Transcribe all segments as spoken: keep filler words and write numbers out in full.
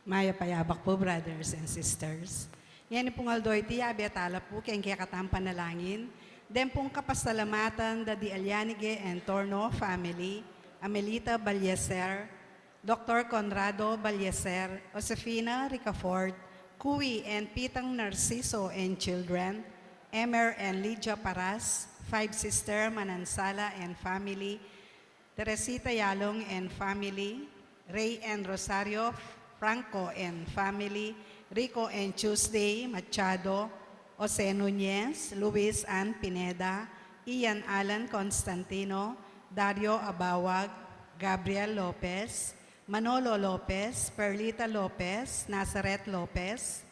Mayap a yabak pu, brothers and sisters. Ngeni pung aldo iti, yabe tala pu king kekatang panalangin deng pung kapasalamatan da di Alianige and Torno family, Amelita Balyeser, Doktor Conrado Balyeser, Josefina Ricafort, Kui and Pitang Narciso and children, Emer and Lydia Paras, Five Sister Manansala and family, Teresita Yalong and family, Ray and Rosario Franco and family, Rico and Tuesday Machado, Jose Nunez, Luis Ann Pineda, Ian Alan Constantino, Dario Abawag, Gabriel Lopez, Manolo Lopez, Perlita Lopez, Nazareth Lopez,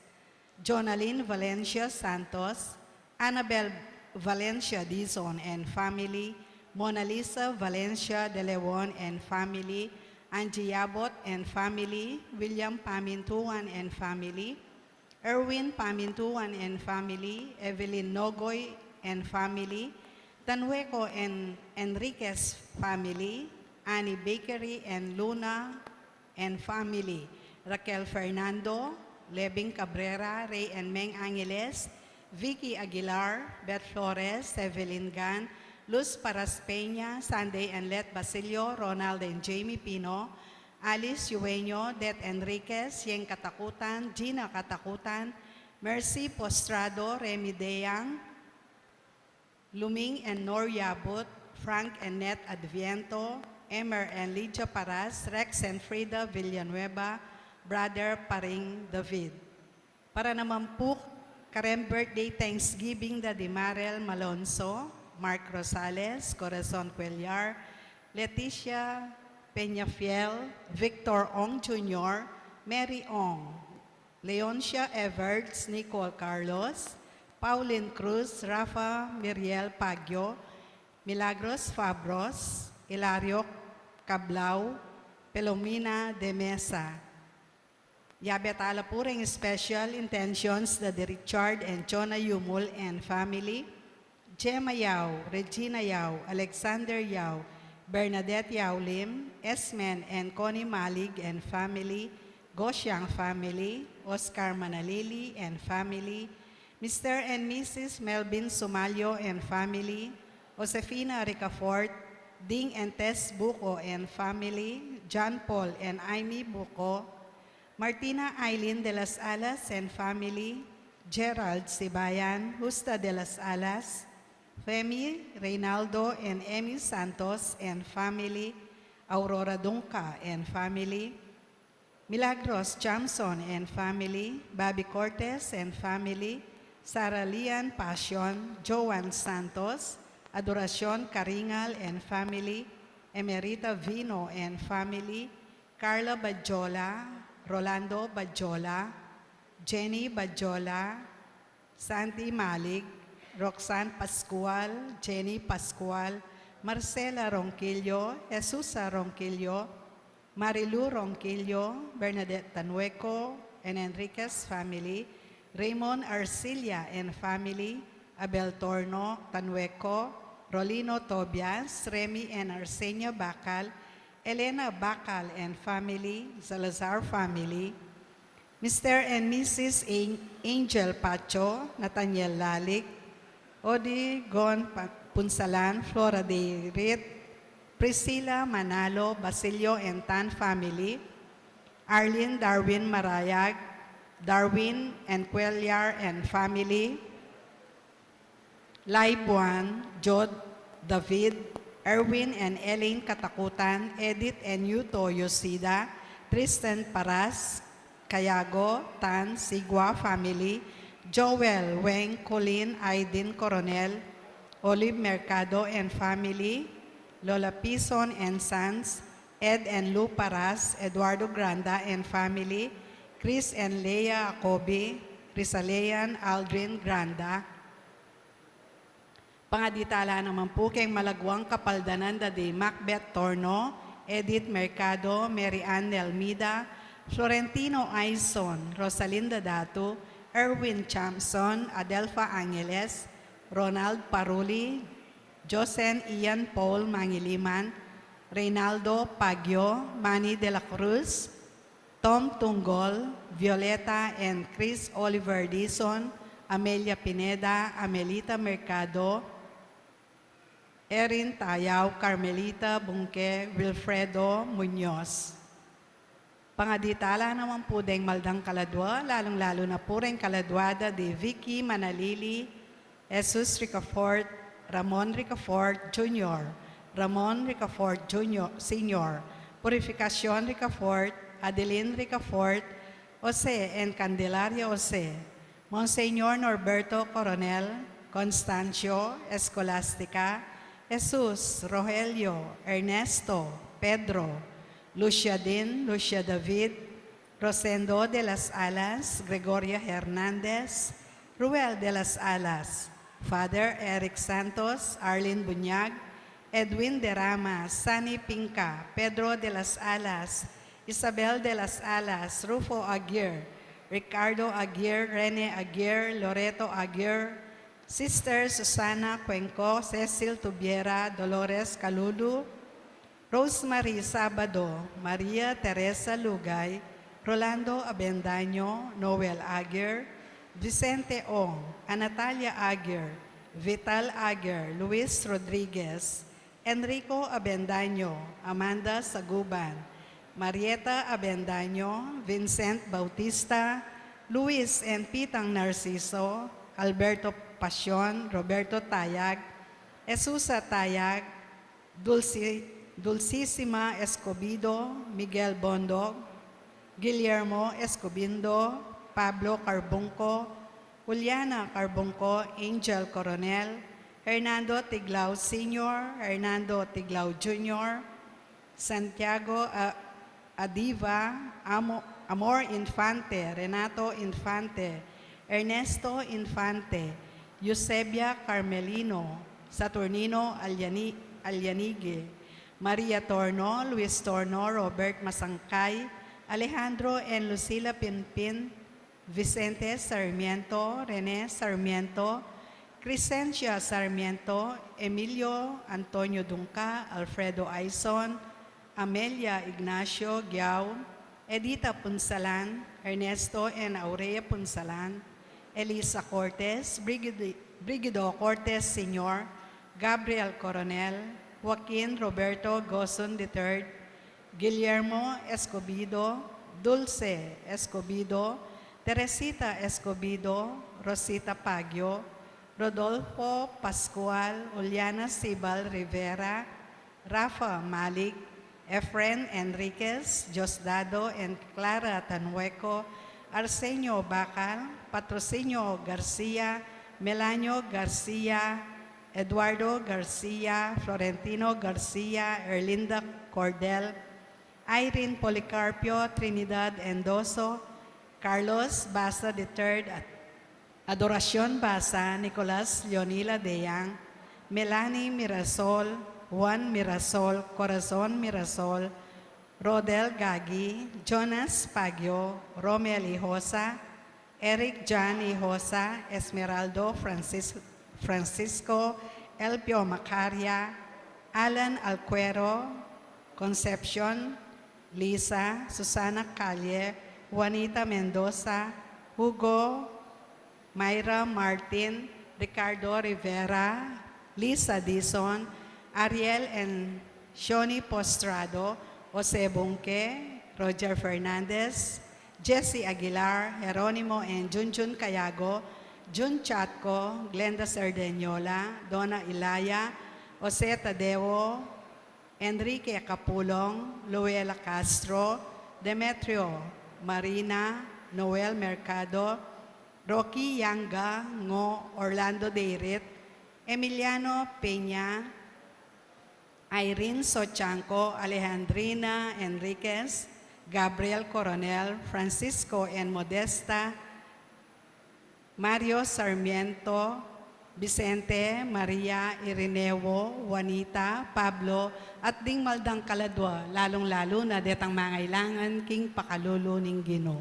Jonalyn Valencia Santos, Annabel Valencia Dizon and family, Mona Lisa Valencia de Leon and family, Angie Yabot and family, William Pamintuan and family, Erwin Pamintuan and family, Evelyn Nogoy and family, Tanueco and Enriquez family, Annie Bakery and Luna and family, Raquel Fernando, Levin Cabrera, Ray and Meng Angeles, Vicky Aguilar, Beth Flores, Evelyn Gan, Luz Paras Peña, Sunday and Let Basilio, Ronald and Jamie Pino, Alice Yueño, Det Enriquez, Yeng Katakutan, Gina Katakutan, Mercy Postrado, Remy Deang, Luming and Nor Yabut, Frank and Net Adviento, Emer and Lydia Paras, Rex and Frida Villanueva, Brother Paring David. Para naman pu kareng birthday Thanksgiving da di Marel Malonzo, Mark Rosales, Corazon Cuellar, Leticia Peñafiel, Victor Ong Junior, Mary Ong, Leoncia Everts, Nicole Carlos, Pauline Cruz, Rafa Miriel Pagyo, Milagros Fabros, Hilario Cablau, Pelomina de Mesa. Yabe tala pu reng special intentions da di Richard and Chona Yumul and family, Gemma Yao, Regina Yao, Alexander Yao, Bernadette Yao Lim, Esmen and Connie Malig and family, Gosiang family, Oscar Manalili and family, Mister and Missus Melvin Sumalio and family, Josefina Ricafort, Ding and Tess Buco and family, John Paul and Amy Buco, Martina Eileen de las Alas and family, Gerald Sibayan, Justa de las Alas, Femi Reynaldo and Emmy Santos and family, Aurora Dunca and family, Milagros Jamson and family, Bobby Cortez and family, Sarah Lian Passion, Joan Santos, Adoracion Caringal and family, Emerita Vino and family, Carla Badjola, Rolando Badjola, Jenny Badjola, Santi Malig, Roxanne Pascual, Jenny Pascual, Marcela Ronquillo, Jesusa Ronquillo, Marilu Ronquillo, Bernadette Tanueco and Enriquez family, Raymond Arcilla and family, Abel Torno Tanueco, Rolino Tobias, Remy and Arsenia Bacal, Elena Bacal and family, Salazar family, Mister and Missus An-, Angel Pacho, Nathaniel Lalic, Odi Gon Pa-, Punsalan, Flora Deirit, Priscilla Manalo, Basilio and Tan family, Arlene Darwin Marayag, Darwin and Cuellar and family, Lai Buan, Jod David, Erwin and Elaine Katakutan, Edith and Yuto Yoshida, Tristan Paras, Cayago, Tan, Sigua family, Joel, Weng, Colin, Aiden Coronel, Olive Mercado and family, Lola Pison and Sons, Ed and Lou Paras, Eduardo Granda and family, Chris and Leia Acobi, Rizalean Aldrin Granda. Pangadi tala naman pu keng malaguang kapaldanan da di Macbeth Torno, Edith Mercado, Mary Ann Nelmida, Florentino Aison, Rosalinda Datu, Erwin Chamson, Adelfa Angeles, Ronald Paruli, Josen Ian Paul Mangiliman, Reynaldo Pagyo, Manny de la Cruz, Tom Tunggol, Violeta and Chris Oliver Dizon, Amelia Pineda, Amelita Mercado, Erin Tayao, Carmelita Bungke, Wilfredo Muñoz. Pangaditala naman pu deng maldang kaladwa, lalung-lalu na pu reng kaladwa da di Vicky Manalili, Jesus Ricafort, Ramon Ricafort Junior, Ramon Ricafort Junior, Senior, Purificacion Ricafort, Adeline Ricafort, Jose and Candelaria Jose, Monseñor Norberto Coronel, Constancio, Escolastica, Jesus, Rogelio, Ernesto, Pedro, Lucia Din, Lucia David, Rosendo de las Alas, Gregoria Hernandez, Ruel de las Alas, Father Eric Santos, Arlene Buñag, Edwin de Rama, Sunny Pinca, Pedro de las Alas, Isabel de las Alas, Rufo Aguirre, Ricardo Aguirre, Rene Aguirre, Loreto Aguirre, Sister Susana Cuenco, Cecil Tubiera, Dolores Calulu, Rosemary Sabado, Maria Teresa Lugay, Rolando Abendaño, Noel Aguirre, Vicente Ong, Anatalia Aguirre, Vital Aguirre, Luis Rodriguez, Enrico Abendaño, Amanda Saguban, Marieta Abendaño, Vincent Bautista, Luis and Pitang Narciso, Alberto Pasion, Roberto Tayag, Esusa Tayag, Dulci-, Dulcisima Escobido, Miguel Bondog, Guillermo Escobindo, Pablo Carbunco, Juliana Carbunco, Angel Coronel, Hernando Tiglao Senior, Hernando Tiglao Junior, Santiago, ah, Adiva, Amo-, Amor Infante, Renato Infante, Ernesto Infante, Eusebia Carmelino, Saturnino Aliani-, Alianigil, Maria Torno, Luis Torno, Robert Masangkay, Alejandro and Lucila Pinpin, Vicente Sarmiento, Rene Sarmiento, Crescencia Sarmiento, Emilio Antonio Dungca, Alfredo Aison, Amelia Ignacio Giao, Edita Punsalan, Ernesto and Aurea Punsalan, Elisa Cortes, Brigid-, Brigido Cortes Senior, Gabriel Coronel, Joaquin Roberto Gozon the third, Guillermo Escobido, Dulce Escobido, Teresita Escobido, Rosita Pagio, Rodolfo Pascual, Juliana Sibal Rivera, Rafa Malik, Efren Enriquez, Diosdado and Clara Tanueco, Arsenio Bacal, Patrocinio Garcia, Melanio Garcia, Eduardo Garcia, Florentino Garcia, Erlinda Cordel, Irene Policarpio, Trinidad Endoso, Carlos Basa the third, at Adoracion Basa, Nicolas Leonila Deyang, Melanie Mirasol, Juan Mirasol, Corazon Mirasol, Rodel Gagi, Jonas Pagio, Romel Ihosa, Eric John Ihosa, Esmeraldo Francis-, Francisco, Elpio Macaria, Alan Alcuero, Concepcion, Lisa, Susana Calle, Juanita Mendoza, Hugo, Myra Martin, Ricardo Rivera, Lisa Dizon, Ariel and Shoni Postrado, Jose Bunque, Roger Fernandez, Jesse Aguilar, Jeronimo and Junjun Cayago, Jun Chatco, Glenda Cerdeñola, Donna Ilaya, Jose Tadeo, Enrique Capulong, Luella Castro, Demetrio Marina, Noel Mercado, Rocky Yanga, Ngo, Orlando Deirit, Emiliano Peña, Irene Sochanco, Alejandrina Enriquez, Gabriel Coronel, Francisco and Modesta, Mario Sarmiento, Vicente, Maria, Irineo, Juanita, Pablo, at ding maldang kaladwa, lalung-lalu na detang mangailangan king pakalulu ning Ginu.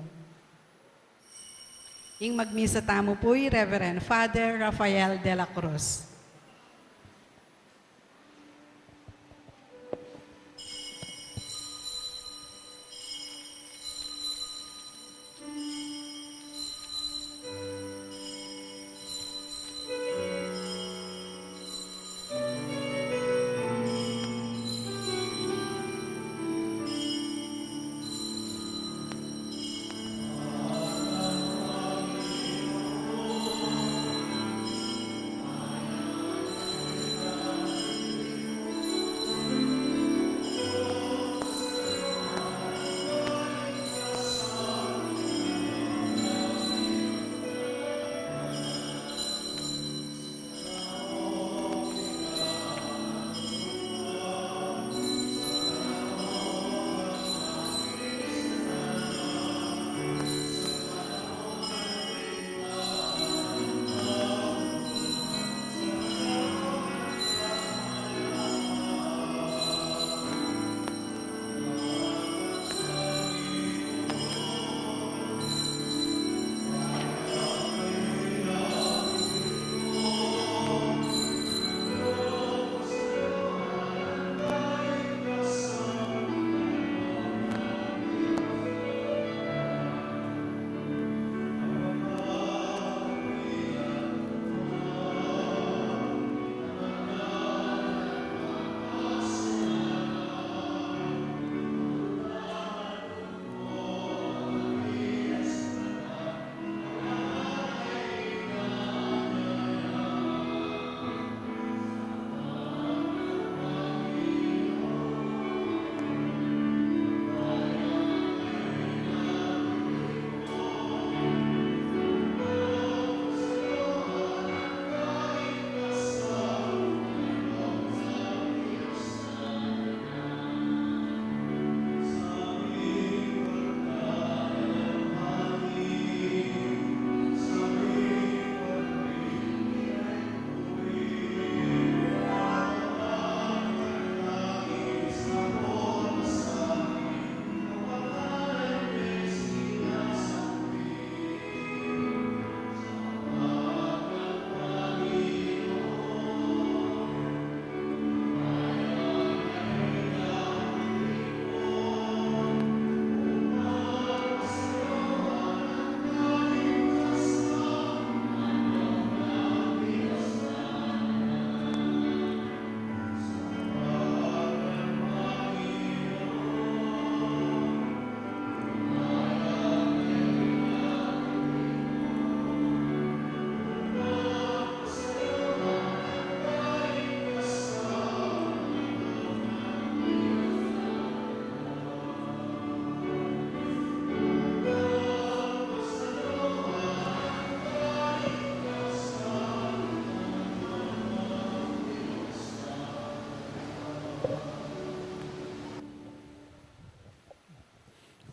Ing magmisa tamu pu i Reverend Father Rafael de la Cruz.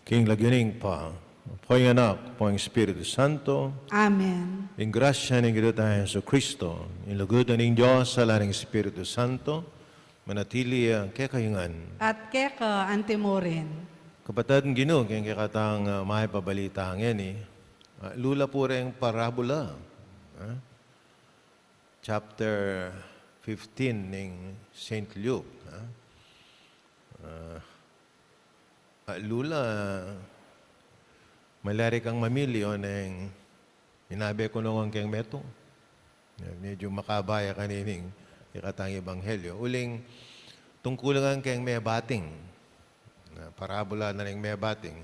King lagyu ning Ibpa, ampo ning Anak, ampo ning Espiritu Santo. Amen. Ing grasya ning Ginu tang Jesucristo, ing lugud ning Dios, sala ning Espiritu Santo, manatili ya kekayu ngan. At keka antimurin. Kapatad king Ginu, king kekatang, ah, mayap a balita ngeni, ah, lula pu reng parabula, ah, chapter fifteen ning Saint Luke, ah. Ah, ah, lula, malyari kang mamili oneng minabe ku ngan keng metung. Medyu makaba ya kanining ikatang ebanghelyo. Uling tungkul ngan keng mebating. Ah, parabula na ning mebating.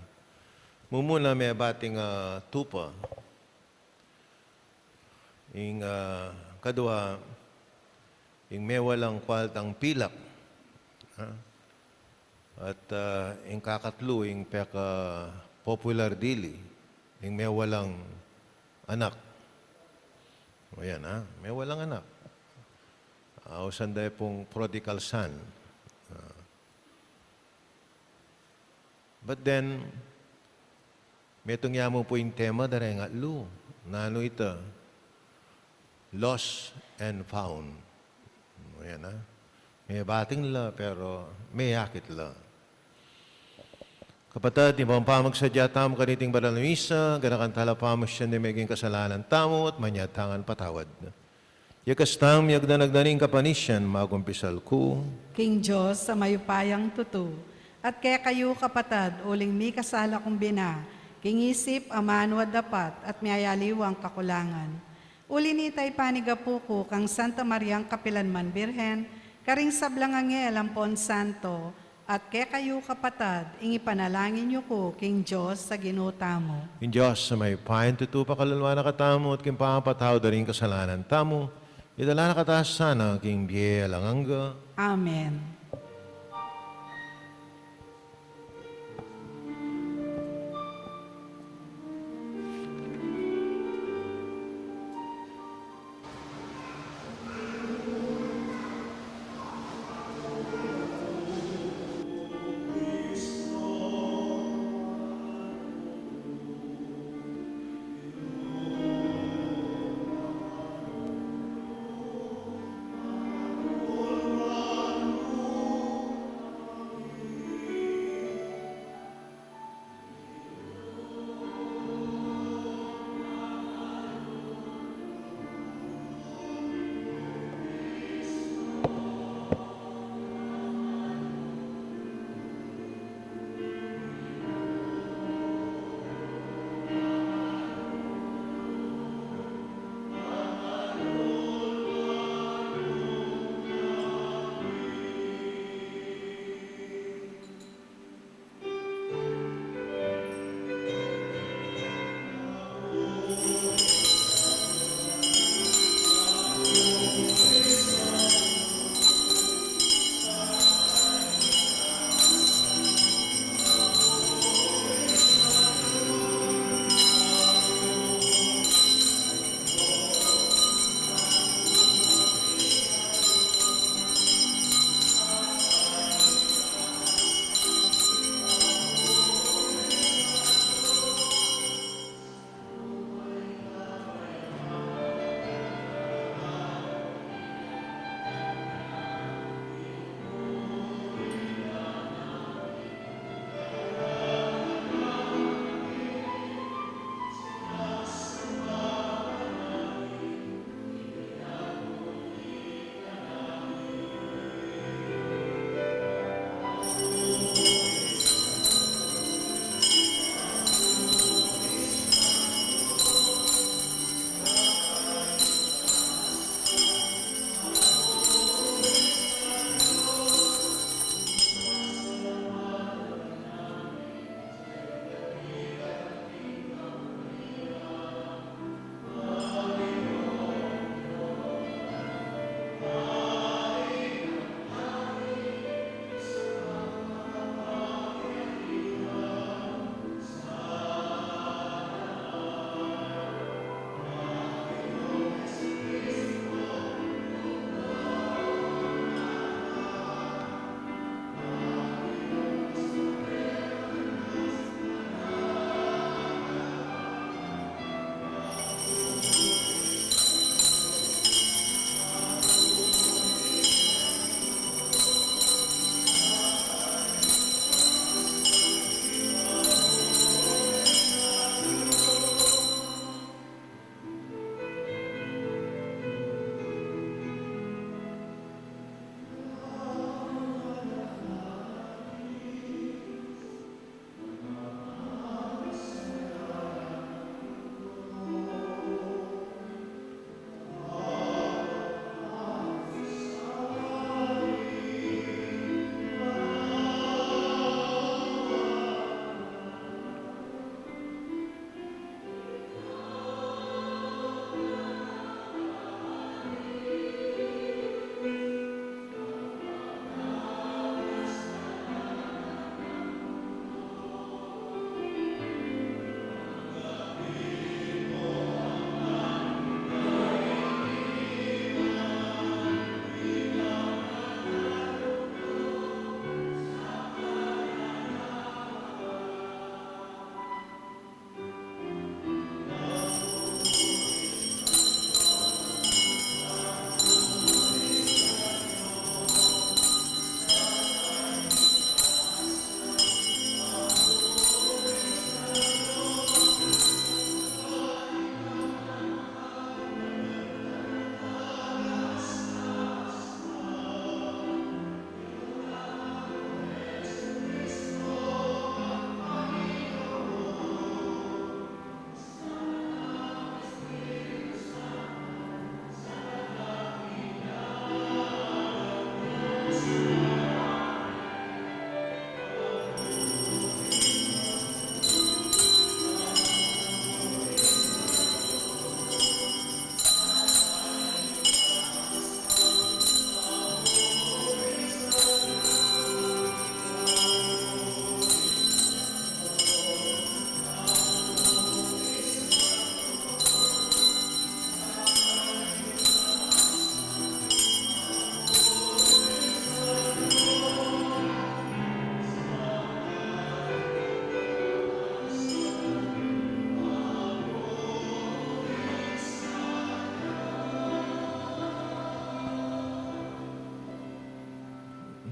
Mumuna mebating, ah, tupa. Ing, ah, kadua, ing mewalang kwaltang pilak. Ah? At, ah, ing kakatlu, ing peka-popular dili, ing mewalang anak. O yan, ah, mewalang anak. Ah, ausan da pung prodigal son. Ah. But then, metung ya mu pu ing tema da reng atlu. Nanu ita? Lost and found. O yan, ah. Mebating la, pero meyakit la. Kapatad, king pamagsadya tamu kaniting banal a misa, ganakan tala pamasyan ding meging kasalanan tamu at manyad tang patawad. Ya kastang miyagdanag na ning kapanisian, magkumpisal ku king Dios a mayupayang tutu, at kekayu, kapatad, uling mikasala kung bina, king isip, amanu, dapat, at miyayaliwang kakulangan. Uli nita, ipanigapu ku kang Santa Mariang kapilanman Birhen, karing sablang anghel ampon santo, at kekayu, kapatad, ing ipanalangin yu ku king Dios a Ginu tamu. Ing Dios a mayupayang tutu pakalulwan na katamu, at king pamapatawad da ring kasalanan tamu, idala na katamu sana king bie alang angga. Amen.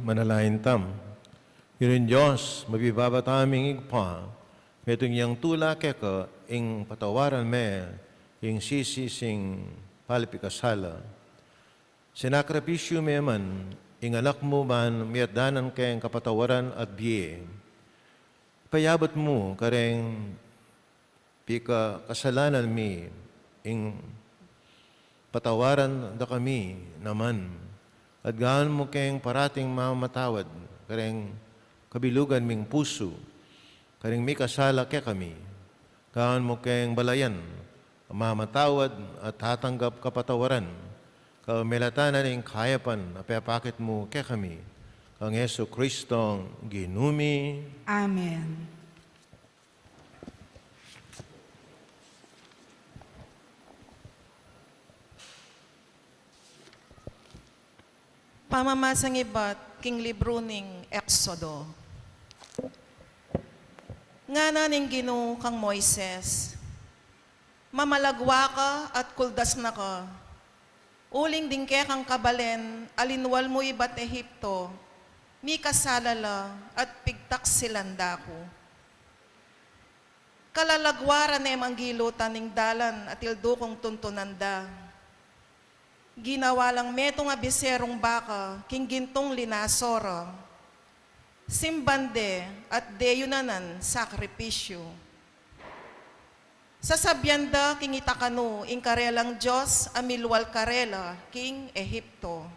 Manalangin tamu. Ginung Dios, mabibaba taming Ibpa, metung yang tula keka ing patawaran me ing sisi sing palapikasala. Sinakripisyu me man ing Anak mu ban miatdanan keng kapatawaran at bie. Payabat mu kareng pikakasalanan mi, ing patawaran da kami naman. At gawan mu keng parating mamatawad kareng kabilugan ming pusu, kareng mikasala kekami. Gawan mu keng balayan, mamatawad at tatanggap kapatawaran, kamelatan na ning kayapan a pepakit mu kekami. Kang Jesu Kristong Ginu mi. Amen. Pamamasang ibat king libru ning Eksodo. Ngana ning Ginu kang Moises, mamalagwa ka at kuldas na ka. Uling ding kekang kabalen a linwal mu ibat Ehipto, mikasala la at pigtaksilan da ku. Kalalagwaran ne mang gilutan ning dalan a tildu kung tuntunan da. Ginawa lang metung a biserung baka king gintung linaso ra. Simban de at deyunan nang sakripisyu. Sasabian da king itakanu ing karelang dios a milwal karela king Ehipto.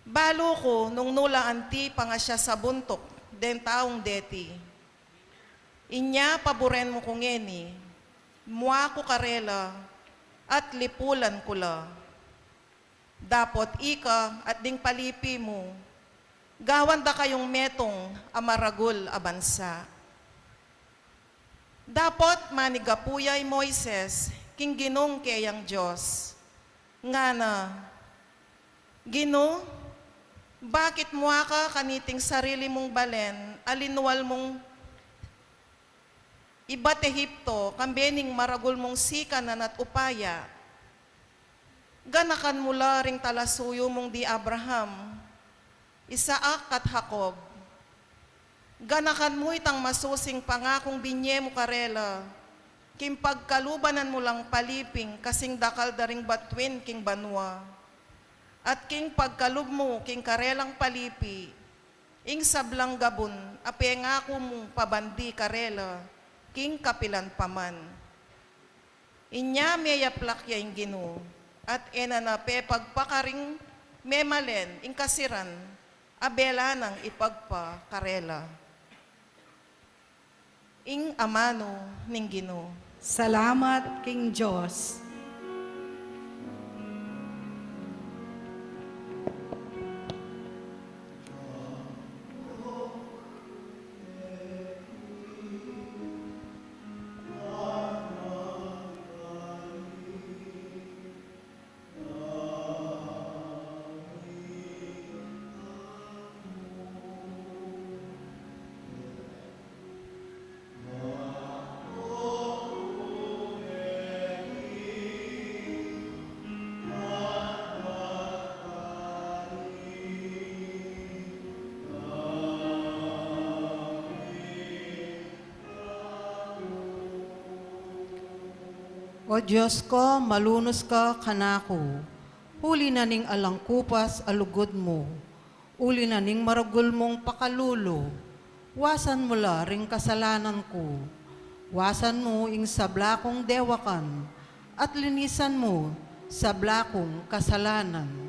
Balu ku nung nu la anti pangasya sa buntuk deng taung deti. Inya paburen mu ku ngeni, mua ku karela at lipulan ku la. Dapot ika at ding palipi mu, gawan da kayung metung a maragul a bansa. Dapot manigapu ya i Moises king Ginung keyang Dios, ngana, Ginu, bakit mua ka kaniting sarili mung balen a linwal mung ibat Ehipto, kambe ning maragul mung sikanan at upaya? Ganakan mu la ring talasuyu mung di Abraham, Isaac at Jacob. Ganakan mu itang masusing pangakung binye mu karela, king pagkalubanan mu lang paliping kasing dakal da ring batuin king banua, at king pagkalub mu king karelang palipi, ing sablang gabun a pengaku mung pabandi karela king kapilan pa man. Inya meyaplak ya ing Ginu, at e na na pepagpakaring memalen ing kasiran a bela nang ipagpa karela. Ing amanu ning Ginu. Salamat king Dios. O Dios ko, malunus ka kanaku, uli na ning alang kupas a lugud mu, uli na ning maragul mung pakalulu. Wasan mu la ring kasalanan ku, wasan mu ing sabla kung dewakan, at linisan mu sabla kung kasalanan.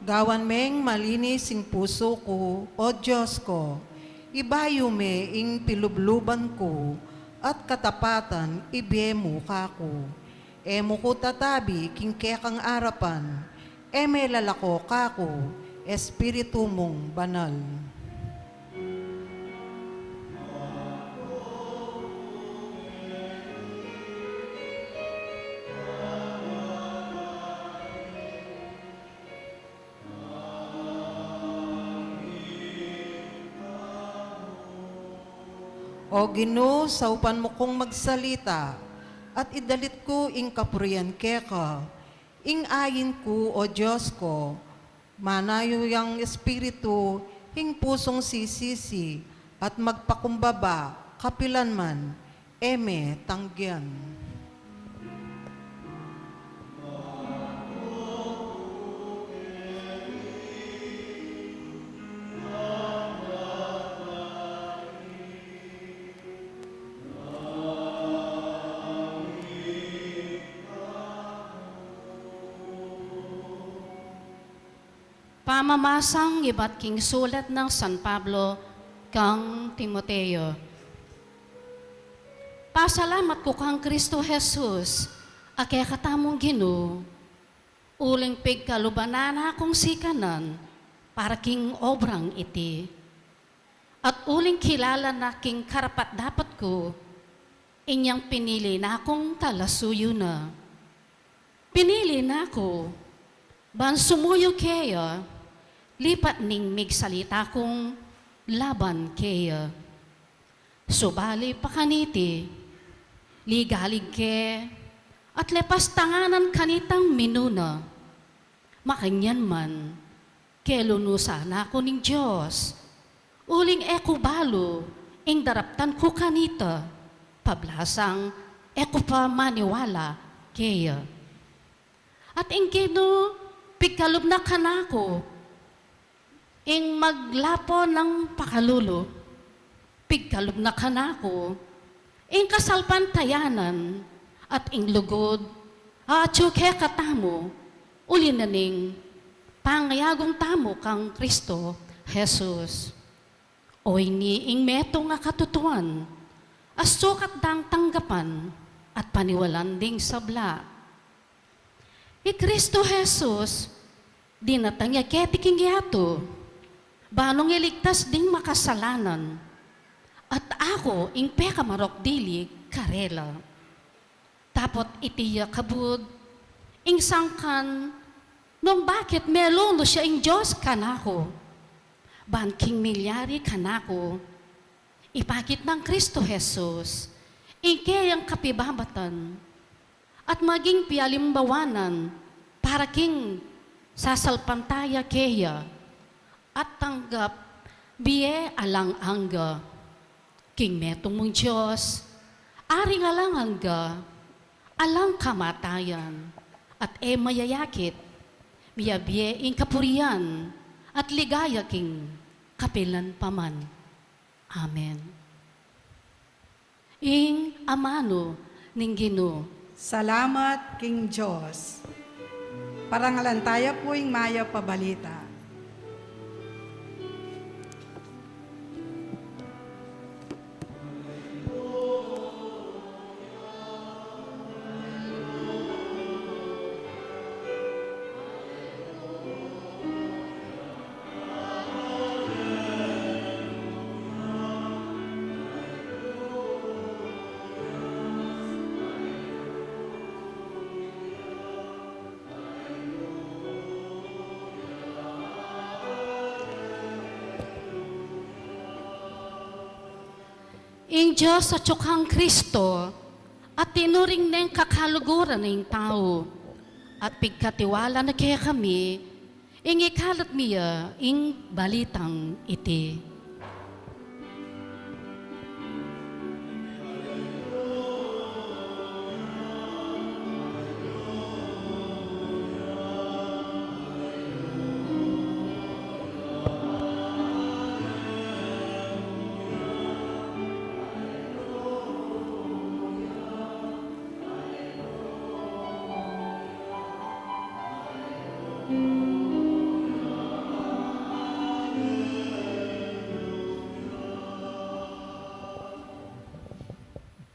Gawan meng malinis ing pusu ku, O Dios ko, ibayu me ing pilubluban ku, at katapatan ibie mu kaku. E mu ku tatabi king kekang arapan, e me lalako kaku Espiritu mung banal. O Ginu, saupan mu kung magsalita, at idalit ku ing kapurian keka. Ing ain ku, O Dios ku, manayu yang espiritu, ing pusung sisisi, at magpakumbaba, kapilan man, e me tanggian. Pamamasang ibat king sulat nang San Pablo kang Timoteo. Pasalamat ku kang Kristo Jesus, a kekatamung Ginu, uling pigkaluban na kung sikanan para king obrang iti. At uling kilala na king karapat-dapat ku, inyang pinili na kung talasuyu na. Pinili na ku, ban sumuyu keya, lipat ning migsalita kung laban keya. Subali pa kaniti, ligalig ke, at lepas tanganan kanitang minuna. Makanyan man, kelunusan na ku ning Dios, uling e ku balu ing daraptan ku kanita, pablasang e ku pa maniwala keya. At ing Ginu, pigkalub na kanaku, ing maglapo nang pakalulu, pigkalub na kanaku, ing kasalpantayanan at ing lugud, a atyu kekatamu, uli na ning pangayagum tamu kang Kristo Jesus. O ini ing metung a katutuan, a sukat dang tanggapan at paniwalan ding sabla. I Kristo Jesus, dinatang ya keti king yatu, ban nung iligtas ding makasalanan, at aku ing pekamarok dili karela. Dapot iti ya kabud, ing sangkan, nung bakit melunus ya ing Dios kanaku, ban king milyari kanaku, ipakit nang Kristo Jesus, ing keyang kapibabatan, at maging pialimbawanan para king sasalpantaya keya, at tanggap bie alang angga. King metung mung Dios, Aring alang angga, alang kamatayan, at e mayayakit, miyabie ing kapurian, at ligaya king kapilan pa man. Amen. Ing amanu ning Ginu. Salamat king Dios. Parangalan taya pu ing mayap a balita. Ing Dios atyu kang Kristo, at tinuring neng kakaluguran ing tau, at pigkatiwala na kekami, ing ikalat mi ya ing balitang iti.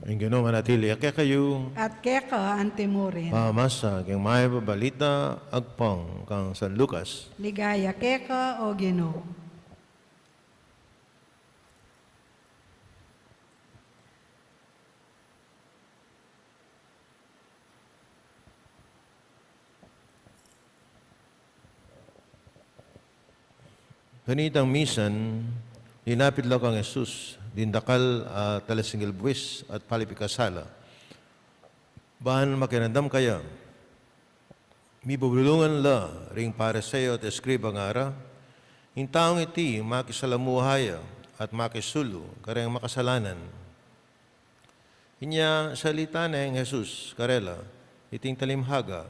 Ing Ginu manatili ya kekayu. At keka antimurin. Pamasa king mayap a balita agpang kang San Lucas. Ligaya keka, O Ginu. Kanitang misan, linapit la kang Jesus ding dakal a talasinggil buis at palipikasala. Ban makiramdam kaya, mibubulungan la ring Pariseo at eskriba, ngara, ing taung iti makisalamuha ya at makisulu kareng makasalanan. Inya salita ne ing Jesus karela iting talimhaga,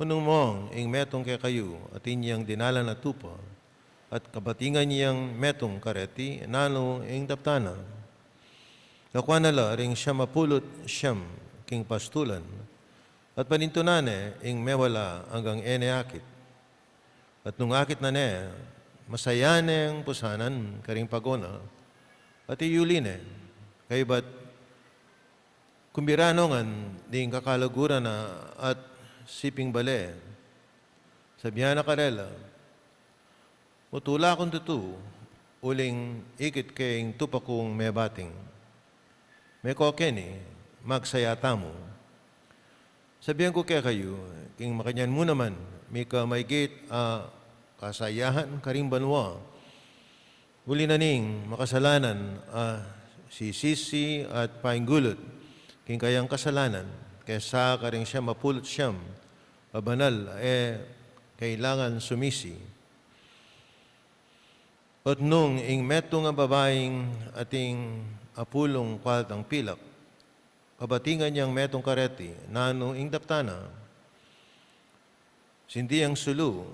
Nung mung ing metung kekayu atin yang dinalan a tupa, at kabatingan yang metung kareti nanu ing daptan na. Lakuan na la ring siam a pulu't siam king pastulan, at panintunan ne ing mewala anggang e ne akit. At nung akit na ne, masayan neng pusanan karing pagona, at iyuli ne, kaybat kumbira no ngan ding kakalaguran na at siping bale. Sabian na karela, Mutula kung tutu, uling ikit ke ing tupa kung mebating. Meko keni, magsaya tamu. Sabian ku kekayu, king makanyan mu naman, mika maigit a kasayahan karing banua, uli na ning makasalanan a sisisi at painggulut king kayang kasalanan, kesa karing siam a pulu't siam a banal a e kailangan sumisi. At nung ing metung a babaing ating apulung kualtang pilak, kabatingan yang metung kareti nanu ing daptan na, sinti yang sulu,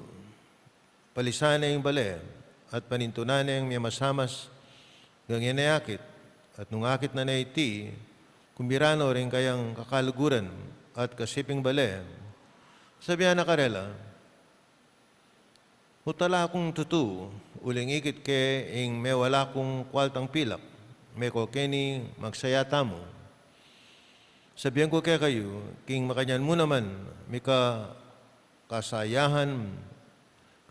palisan ne ing bale, at panintunan neng miamasamas anggang e ne akit, at nung akit na ne iti, kumbira no ring kayang kakalaguran at kasiping bale. Sabian na karela, Mutula kung tutu, uling ikit ke ing mewala kung kualtang pilak, meko keni magsaya tamu. Sabian ku kekayu, king makanyan mu naman, mika kasayahan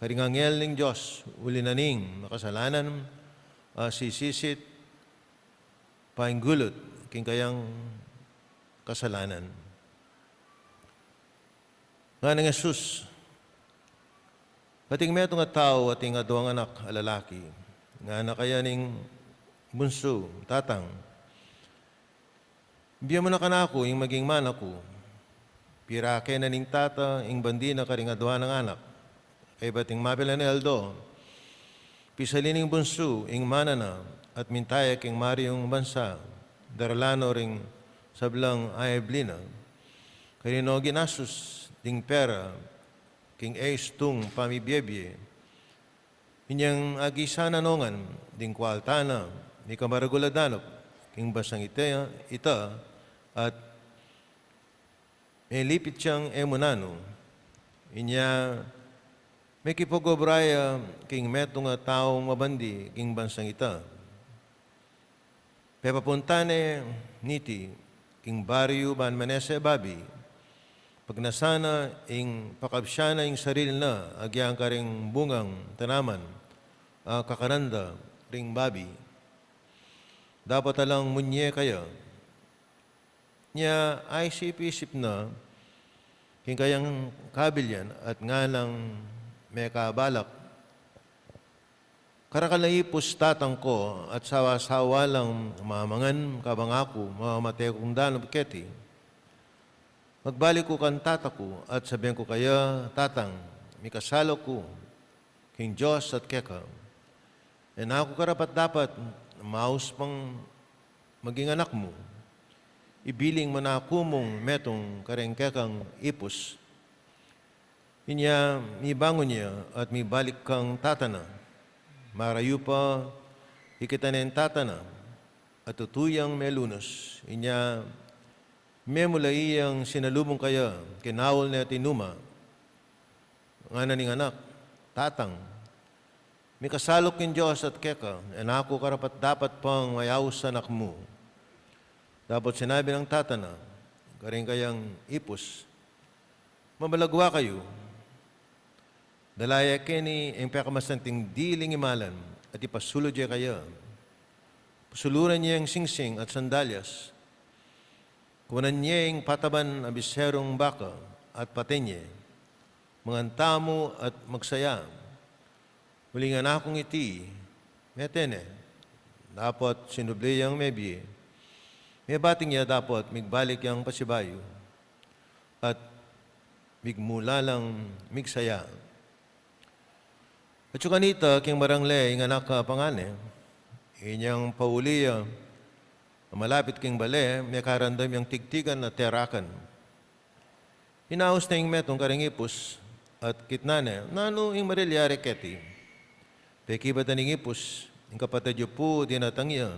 karing anghel ning Dios, uli na ning makasalanan a sisisit painggulut king kayang kasalanan. Ngana nang Jesus, Ating metung a tau ating aduang anak a lalaki. Ngana kaya ning bunsu, Tatang, bie mu na kanaku ing maging mana ku. Pirake na ning tata ing bandi na karing adua nang anak. Kaybat ing mapilan a aldo, pisali ning bunsu ing mana na at minta ya king mariung bansa, daralan no ring sablang aibli na. Kanino ginastus ding pera king e istung pamibiebie? Inyang agisan na no ngan ding kualta na mika maragul a danup king bansang ita, ita at melipit yang e mu nanu. Inya mekipag-obra ya king metung a taung mabandi king bansang ita. Pepapunta ne niti king baryu ban manese babi. Pagnasan na ing pakabsyan na ing sarili na agyang karing bungang tanaman a kakanan da ring babi. Dapat a lang munye kaya. Nya aisip-isip na king kayang kabilyan at nganang mekabalak, Karakal a ipus tatang ko at sawa-sawa lang mamangan kabang aku mamate kung danup keti. Magbalik ku kang tata ku at sabian ku kaya, Tatang, mikasaluk ku king Dios at keka. E na ku karapat-dapat maus pang maging anak mu. Ibiling mu na ku mung metung kareng kekang ipus. Inya mibangun ya at mibalik kang tata na. Marayu pa ikit ne ing tata na at tutu yang melunus. Inya memula iyang sinalubung kaya, kinaul ne at inuma. Ngana ning anak, Tatang, mikasaluk king Dios at keka, e na ku karapat-dapat pang mayaus a anak mu. Dapot sinabi nang tata na karing kayang ipus, Mamalagwa kayu. Dala ye keni ing pekamasanting diling imalan at ipasulud ye kaya. Pasuluran ye ing singsing at sandalyas. Kunan ye ing pataban a biserung baka at paten ye. Mangan tamu at magsaya. Uling ing anakung iti, mete ne, dapot sinubli yang mebie, mebating ya dapot migbalik yang pasibayu, at migmula lang migsaya. Atyu kanita king marangle ing anak a pangane, inyang pauli ya, malapit king bale, mekarandam yang tigtigan at terakan. Inaus ne ing metung karing ipus, at kitnan ne, nanu ing marilyari keti? Pekibatan ning ipus, ing kapatad yu pu dinatang ya,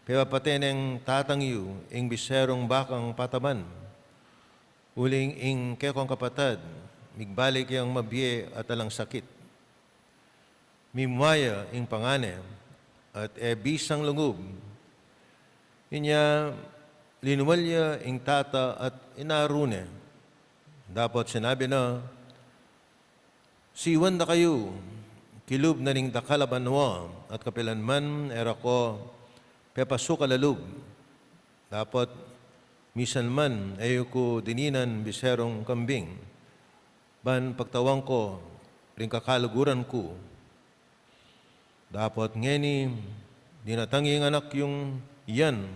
pepapate neng tatang yu ing biserung bakang pataban. Uling ing kekong kapatad, migbalik yang mabie at alang sakit. Mimua ya ing pangane, at e bisang lungub. Inya linual ya ing tata at inaru ne. Dapot sinabi na, siwan da kayu kilub na ning dakal a banua, at kapilan man e ra ko pepasukal a lub. Dapot misan man e yu ku dininan biserung kambing, ban pagtawan ko ring kakaluguran ku. Dapot ngeni, dinatang ing anak yung iyan,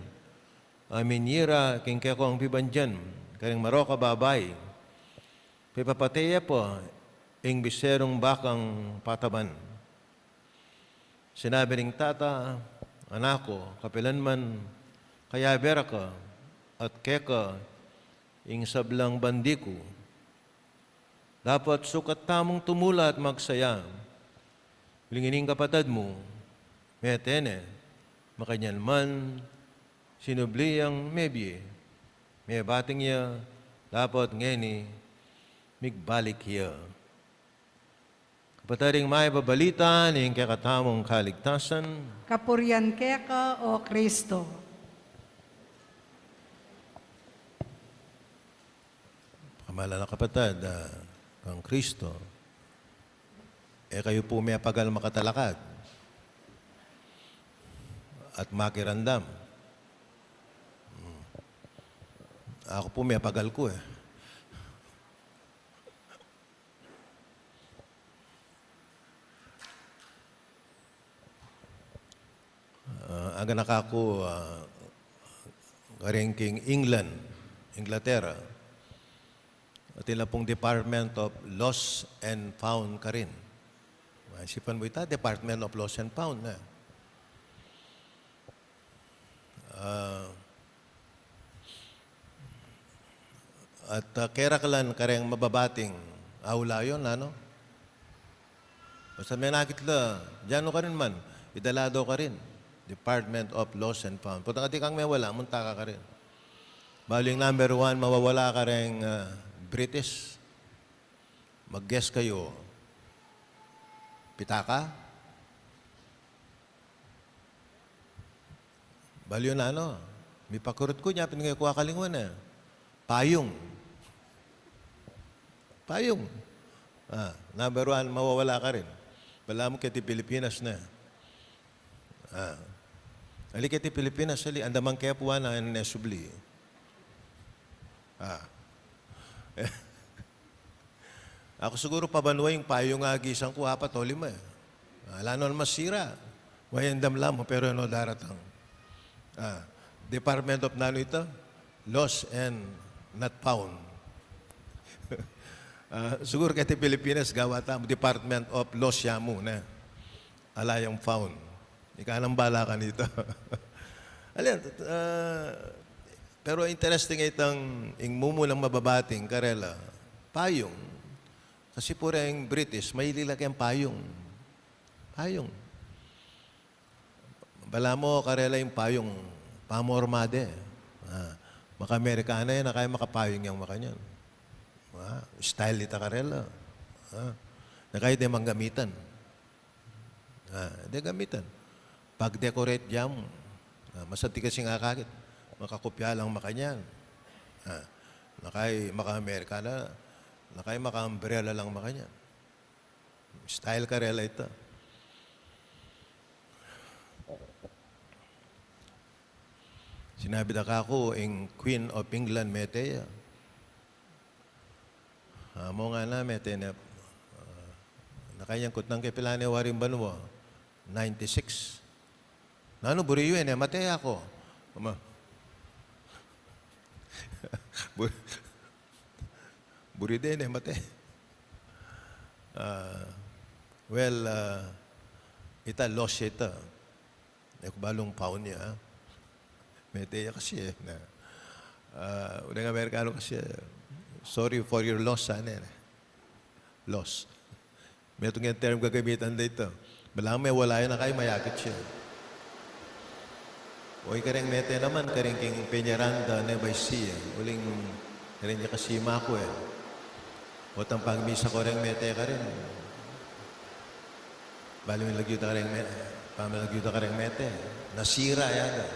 a minyira king kekong pibandian karing marok a babai, pepapate ya pa ing biserung bakang pataban. Sinabi ning tata, anak ku, kapilan man kayabe ra ka, at keka ing sablang bandi ku. Dapot sukat tamung tumula at magsaya. Uling ining kapatad mu, mete ne, makanyan man, sinubli yang mebie, mebating ya, dapot ngeni, migbalik ya. Kapatad, ing mayap a balita ning kekatamung kaligtasan. Kapurian keka, O Kristo. Pamalan a kapatad, ah, kang Kristo, e kayu pu mepagal makatalakad at makiramdam. Hmm. Aku pu mepagal ku, e. Ah, aganaka ku, ah, karin king England, Inglaterra. Atin la pung Department of Lost and Found karin. Maisipan mu ita, Department of Lost and Found na. Ah, at, ah, keraklan kareng mababating aulayon, nanu? Basta menakit la, diyan no karin man, idala do karin. Department of Lost and Found. Potang atin kang mewala, munta ka karin. Balu ing number one mawawala kareng, ah, British. Mag-guess kayu. Pitaka? Balu yu, nanu, mipakurut ku, nya pin ngeni ku akalingwan, e. Payung. Payung. Ah, number one, mawawala karin. Balamu keti Pilipinas na. Ah. Ali keti Pilipinas, ali, andaman ke pu, a, nanu ne subli. Ah. Aku siguru pabanua ing payung a agisan ku, apat o lima, e. Ala no masira. Wa, e, andam la mu, pero e no daratang. Ah, Department of nanu ita? Lost and Not Found. Ah, siguru keti Pilipinas gawa ta Department of Lost ya mu, ne? Ala yang found. Ika nang bala kanita. Alin, ah, pero interesting itang ing mumunang mababating karela, payung. Kasi pu reng British, maili la keng payung. Payung. Balamu karela ing payung, pamorma de. Ah, maka-Amerikana yan, na kaya makapayung yang makanyan. Ah, style ita karela. Ah, na kaya de mang gamitan. Ah, de gamitan. Pag-decorate dyan, ah, masanti kasing akakit, makakopya lang makanyan. Ah, na kaya maka-Amerikana, na kaya maka-umbrella lang makanyan. Style karela ita. Sinabi da kaku, ing Queen of England mete ya. Amu ngana, mete ne, ah, na kaya yang kutnan ke pila ne waring banua, ninety-six. Nanu, buri yu e ne mate? Aku, ma-, bu-, buri de ne mate. Ah, well, ah, ita loss ya ita. E ku balu nung paun ya, ah. Mete ya kasi e, na. Ah, uling Amerikanu kasi, "Sorry for your loss," sana, e. Loss. Metung yang term gagamitan da ita. Balamu e wala ya, na kaya mayakit ya. O, ikareng mete naman, kareng king penyeran da ne bai siya. Uling kareng ya kasi maku e. O, tang pagmisa ku reng mete karin. Balamu lagyu da kareng me-, pamilagyu da kareng mete. Nasira ya da.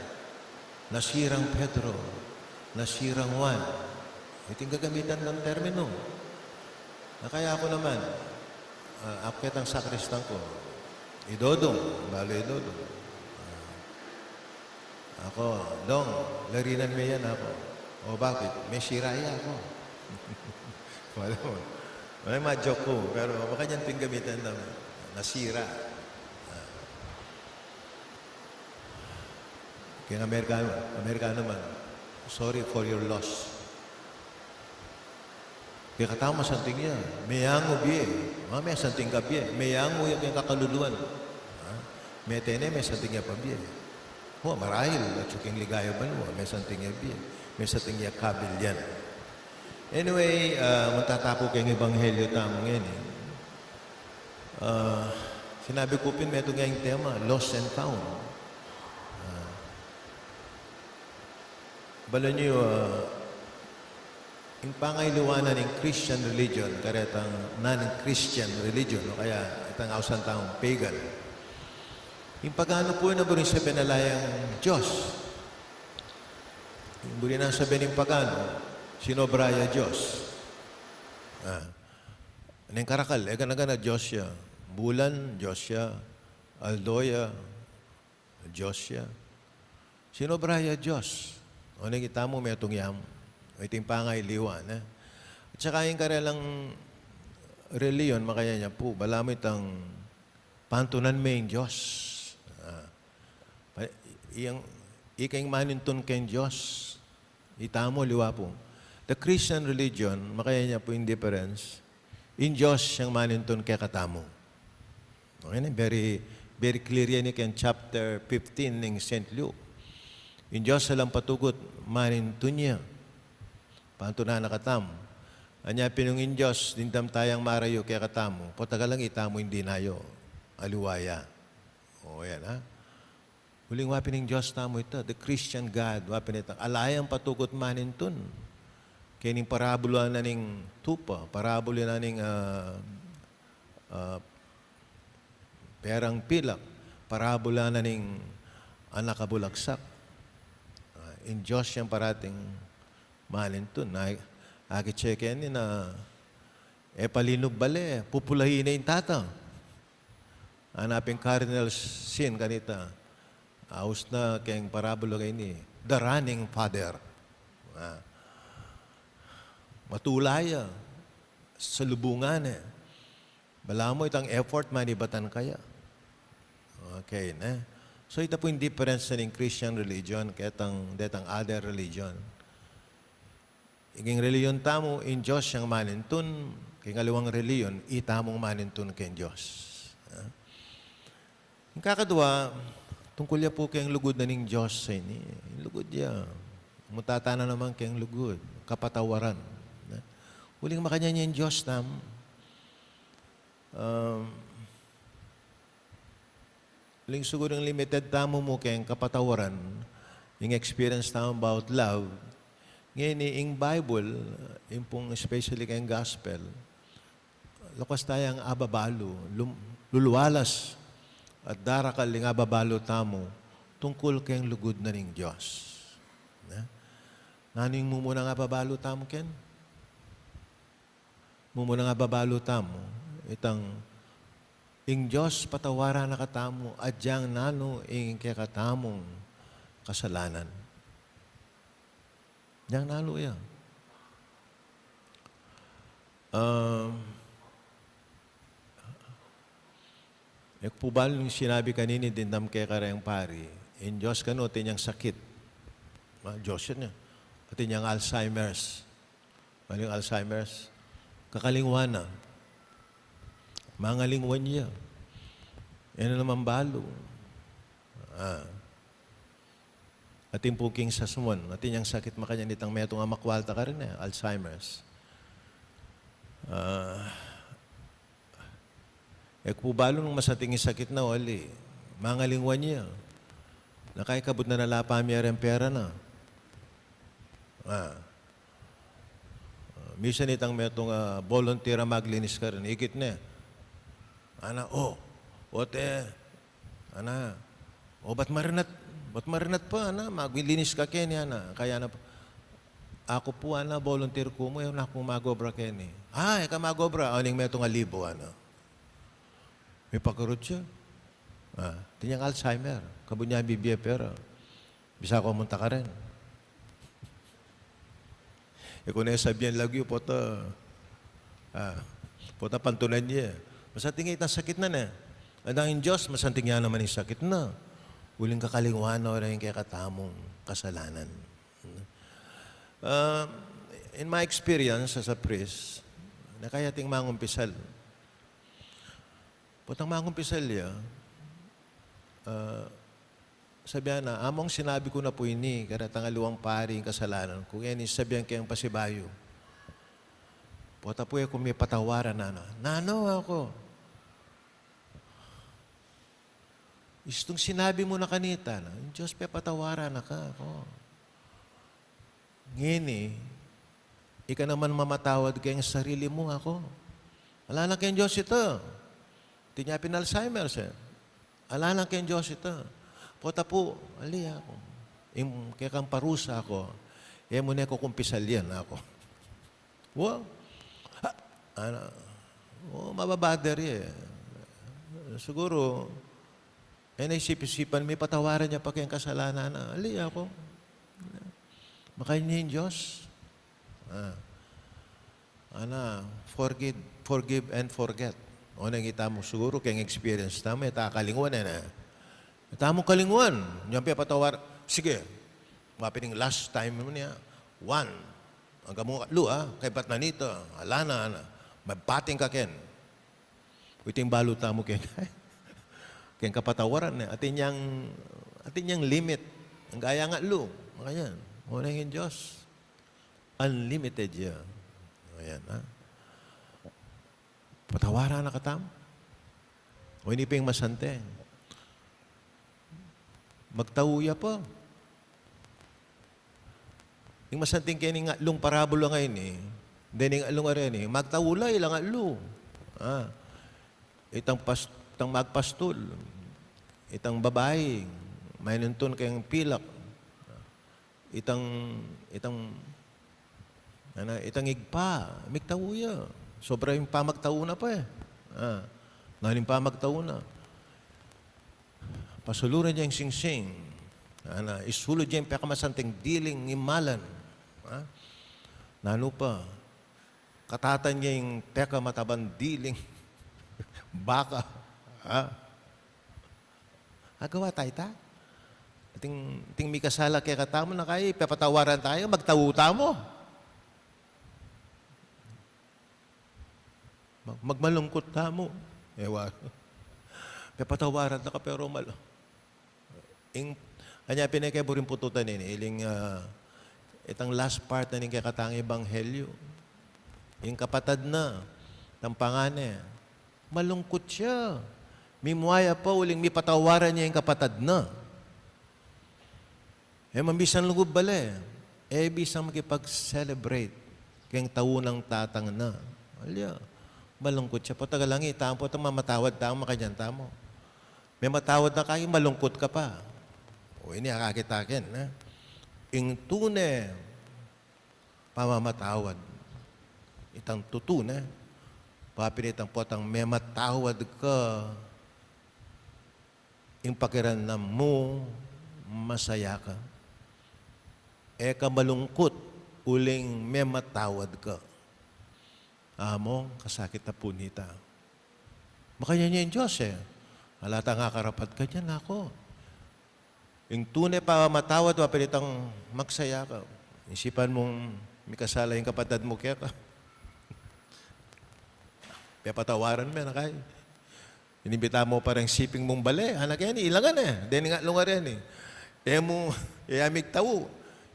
Nasirang Pedro. Nasirang Juan. Iti ing gagamitan dang terminu. Na kaya aku naman, ah, aku ketang sakristan ku, i Dodong, balu i Dodong. Ah, aku, "Dong, larinan me yan," aku. "O, bakit?" "Mesira ya," aku. Wala mo. Wala, ma-joke ku, pero makanyan pin gamitan na, nasira. Ah. Keng Amerikanu, Amerikanu man, "Sorry for your loss." Kekatamu masanting ya, meyangu bie. Ma, mesanting ka bie. Meyangu ya keng kakaluluan. Ha? Mete ne, mesanting ya pa bie. Wa, marahil, atyu keng ligaya banua, mesanting ya bie. Mesanting ya kabilyan. Anyway, ah, magtatapu keng ebanghelyo tamu ngeni. Ah, sinabi ku pin metung ya ing tema, lost and found. Ah, balamu yu, ah, ing pangailiwanan ning Christian religion karetang non-Christian religion, o kaya itang ausan tamung pagan. Ing paganu pu, na buri sabian na la yang Dios. Buri nang sabian ning paganu, sinobra ya Dios. Ah. Neng karakal, e gana-gana Dios ya. Bulan, Dios ya. Aldo ya, Dios ya. Sinobra ya Dios. O, neng itamu metung ya mu. Iti ing pangailiwan, e. At saka ing karelang relihiyon, makanyan ya pu, balamu itang pantunan me ing Dios. Ah. Pa-, iyang, ika ing manintun keng Dios. Itamu, aliwa pu. The Christian religion, makanyan ya pu ing difference. Ing Dios yang manintun kekatamu. Okay na, very, very clear ya ini keng chapter fifteen ning Saint Luke. Ing Dios alang patugut manintun ya. Pantunan na katamu. Anya pin nung ing Dios, dimdam tayang marayu kekatamu, potagalan itamu ing dinayu. Aliwa ya. O, yan, ha? Uling wa pin ning Dios tamu ita, the Christian God, wa pin ita, ala yang patugut manintun. Keni ing parabula na ning tupa, parabula na ning, ah, ah, perang pilak, parabula na ning anak a bulagsak. Ah, ing Dios yang parating manintun. Na, akit ye keni na, e pa linub bale, pupulahin ne ing tata. Ana pin Cardinal Sin kanita, aus na keng parabula ngeni, the running father. Ah. Matula ya, salubungan ne. Balamu itang effort manibatan kaya. Okay, ne? So, ita pu ing difference na ning Christian religion ketang, detang other religion. Ing relihiyon tamu, ing Dios yang manintun, keng aliwang relihiyon, itamu ing manintun keng Dios. Ha? Ing kakadua, tungkul ya pu keng lugud na ning Dios sa ini. Ing lugud ya. Mutatana naman keng lugud, kapatawaran. Ha? Uling makanyan ya ing Dios tamu. Um, Uling siguru ing limited tamu mu keng kapatawaran, ing experience tamu about love. Ngeni ing Bible, ing pung especially keng gospel, lakuas tayang ababalu, lum-, lulualas, at darakal ing ababalu tamu tungkul keng lugud na ning Dios. Na? Nanu ing mumunang ababalu tamu ken? Mumunang ababalu tamu, itang, ing Dios patawaran na katamu, agyang nanu ing kekatamung kasalanan. Agyang nanu ya. Um, E ku pu balu ing sinabi kanini, dimdam ke kareng pari, Ing Dios kanu, atin yang sakit. Ah, Dios yan, eh. Atin yang Alzheimer's. Atin yang Alzheimer's. Kakalingwan na. Mangalingwan ya. Yan na naman balu. Ah. Atin pu king sasmun, atin yang sakit makanyan, itang metung a makwalta karin, eh, Alzheimer's. Ah, e ku pu balu nung masanting ing sakit na, ali, mangalingwan ya. Nakakabud na, nalapa mi reng pera na. Ah. Ah, misan itang metung a volunteer a maglinis karin, ikit ne. Ana, "O, ote, ana, o, ba't marinat, ba't marinat pa, ana, maglinis ka keni, ana?" Kaya na, "Aku pu, ana, volunteer ku mu, e na ku magobra keni." "A, e ka magobra?" "O, ning metung a libu, ana." Mipakurut ya. Ah, atin yang Alzheimer. Kabud ne bibie pera. Bisa ku munta karin. E ku ne sabian lagyu, pota, ah, pota pantunan ye. Masanting ya itang sakit na ne. Adang ing Dios, masanting ya naman ing sakit na. Uling kakalingwan na reng kekatamung kasalanan. Ah, in my experience as a priest, na kaya ating mangumpisal. Potang mangumpisal ya, ah, sabian na, "Among, sinabi ku na pu ini karetang aliwang pari ing kasalanan ku, ngeni sabian keng pasibayu." Pota pu e ku mipatawaran, nanu, "Nanu aku? Istung sinabi mu na kanita na, ing Dios pepatawaran na ka, aku. Ngeni, ika naman mamatawad keng sarili mu, aku. Ala na keng Dios ita." Atin ya pin Alzheimer's, e. "Ala na keng Dios ita." Pota pu, "Ali, aku. Ing kekang parusa, aku, e mu ne ku kumpisalyan, aku." Wow. Ha, ana, o, mababader ya, e. Siguru, e na isip-isipan, mipatawaran ya pa keng kasalanan na. Ali, aku. Makanyan ing Dios. Ah. Ana, forgive, forgive and forget. O, neng itamu siguru, keng experience tamu, e ta kalingwan, e na. E tamu kalingwan. Nyang pepatawar, sige. Mapining last time mu niya. One. Angga mu katlu, a. Kaybat na nita, ala na, ana. Magpating ka ken. Iti ing balu tamu keng, keng kapatawaran, e. Atin yang, atin yang limit. Angga yang katlu. Makanyan. O, neng ing Dios, unlimited ya. Ayan, ha? Patawaran na katamu. O, ini pa ing masanting. Magtau ya pa. Ing masanting keni, ing atlung parabula ngeni, deni ing atlung areni, magtau la ilang atlu. Ah, itang pas-, itang magpastul, itang babai, mainuntun keng pilak, itang, itang, ana, itang ibpa, migtau ya. Sobra ing pamagtau na pa, e. Ah, nanu ing pamagtau na? Pasuluran ya ing singsing. Ana, isulud ya ing pekamasanting diling imalan. Ha? Nanu pa? Katatan ya ing pekamatabang diling baka. Ha? Agawa tayu ta? Ating, ating mikasala kekatamu, na kaya pepatawaran tayu, magtau tamu. Mag-, magmalungkut tamu. Ewa. Pepatawaran na ka, pero mal-, ing, anya pin e ke buring pututan ini, iling, ah, itang last part na ning kekatang ebanghelyo. Ing kapatad na, itang pangane, malungkut ya. Mimua ya pa uling mipatawaran ya ing kapatad na. E man bisang lugud bale, e bisang makipag-celebrate keng tau nang tatang na. Alya, malungkut ya. Pota galangi tamu, pota mamatawad tamu, makanyan tamu. Mematawad na ka, malungkut ka pa. O, ini akakit akin, e. Ing tune pamamatawad, itang tutu ne, papinitang potang mematawad ka, ing pakiramdam mu, masaya ka. E ka malungkut uling mematawad ka. Among, kasakit na pu nita. Makanyan ya ing Dios, e. Ala tang akarapat kanyan, aku. Ing tune pamamatawad, wa, pwede tang magsaya ka. Isipan mung mikasala ing kapatad mu keka. Pepatawaran me na kay. Inimbita mu pa reng siping mung bale, anak yan, ilangan e. Deni nga lungarin e. E mu, e ya migtau.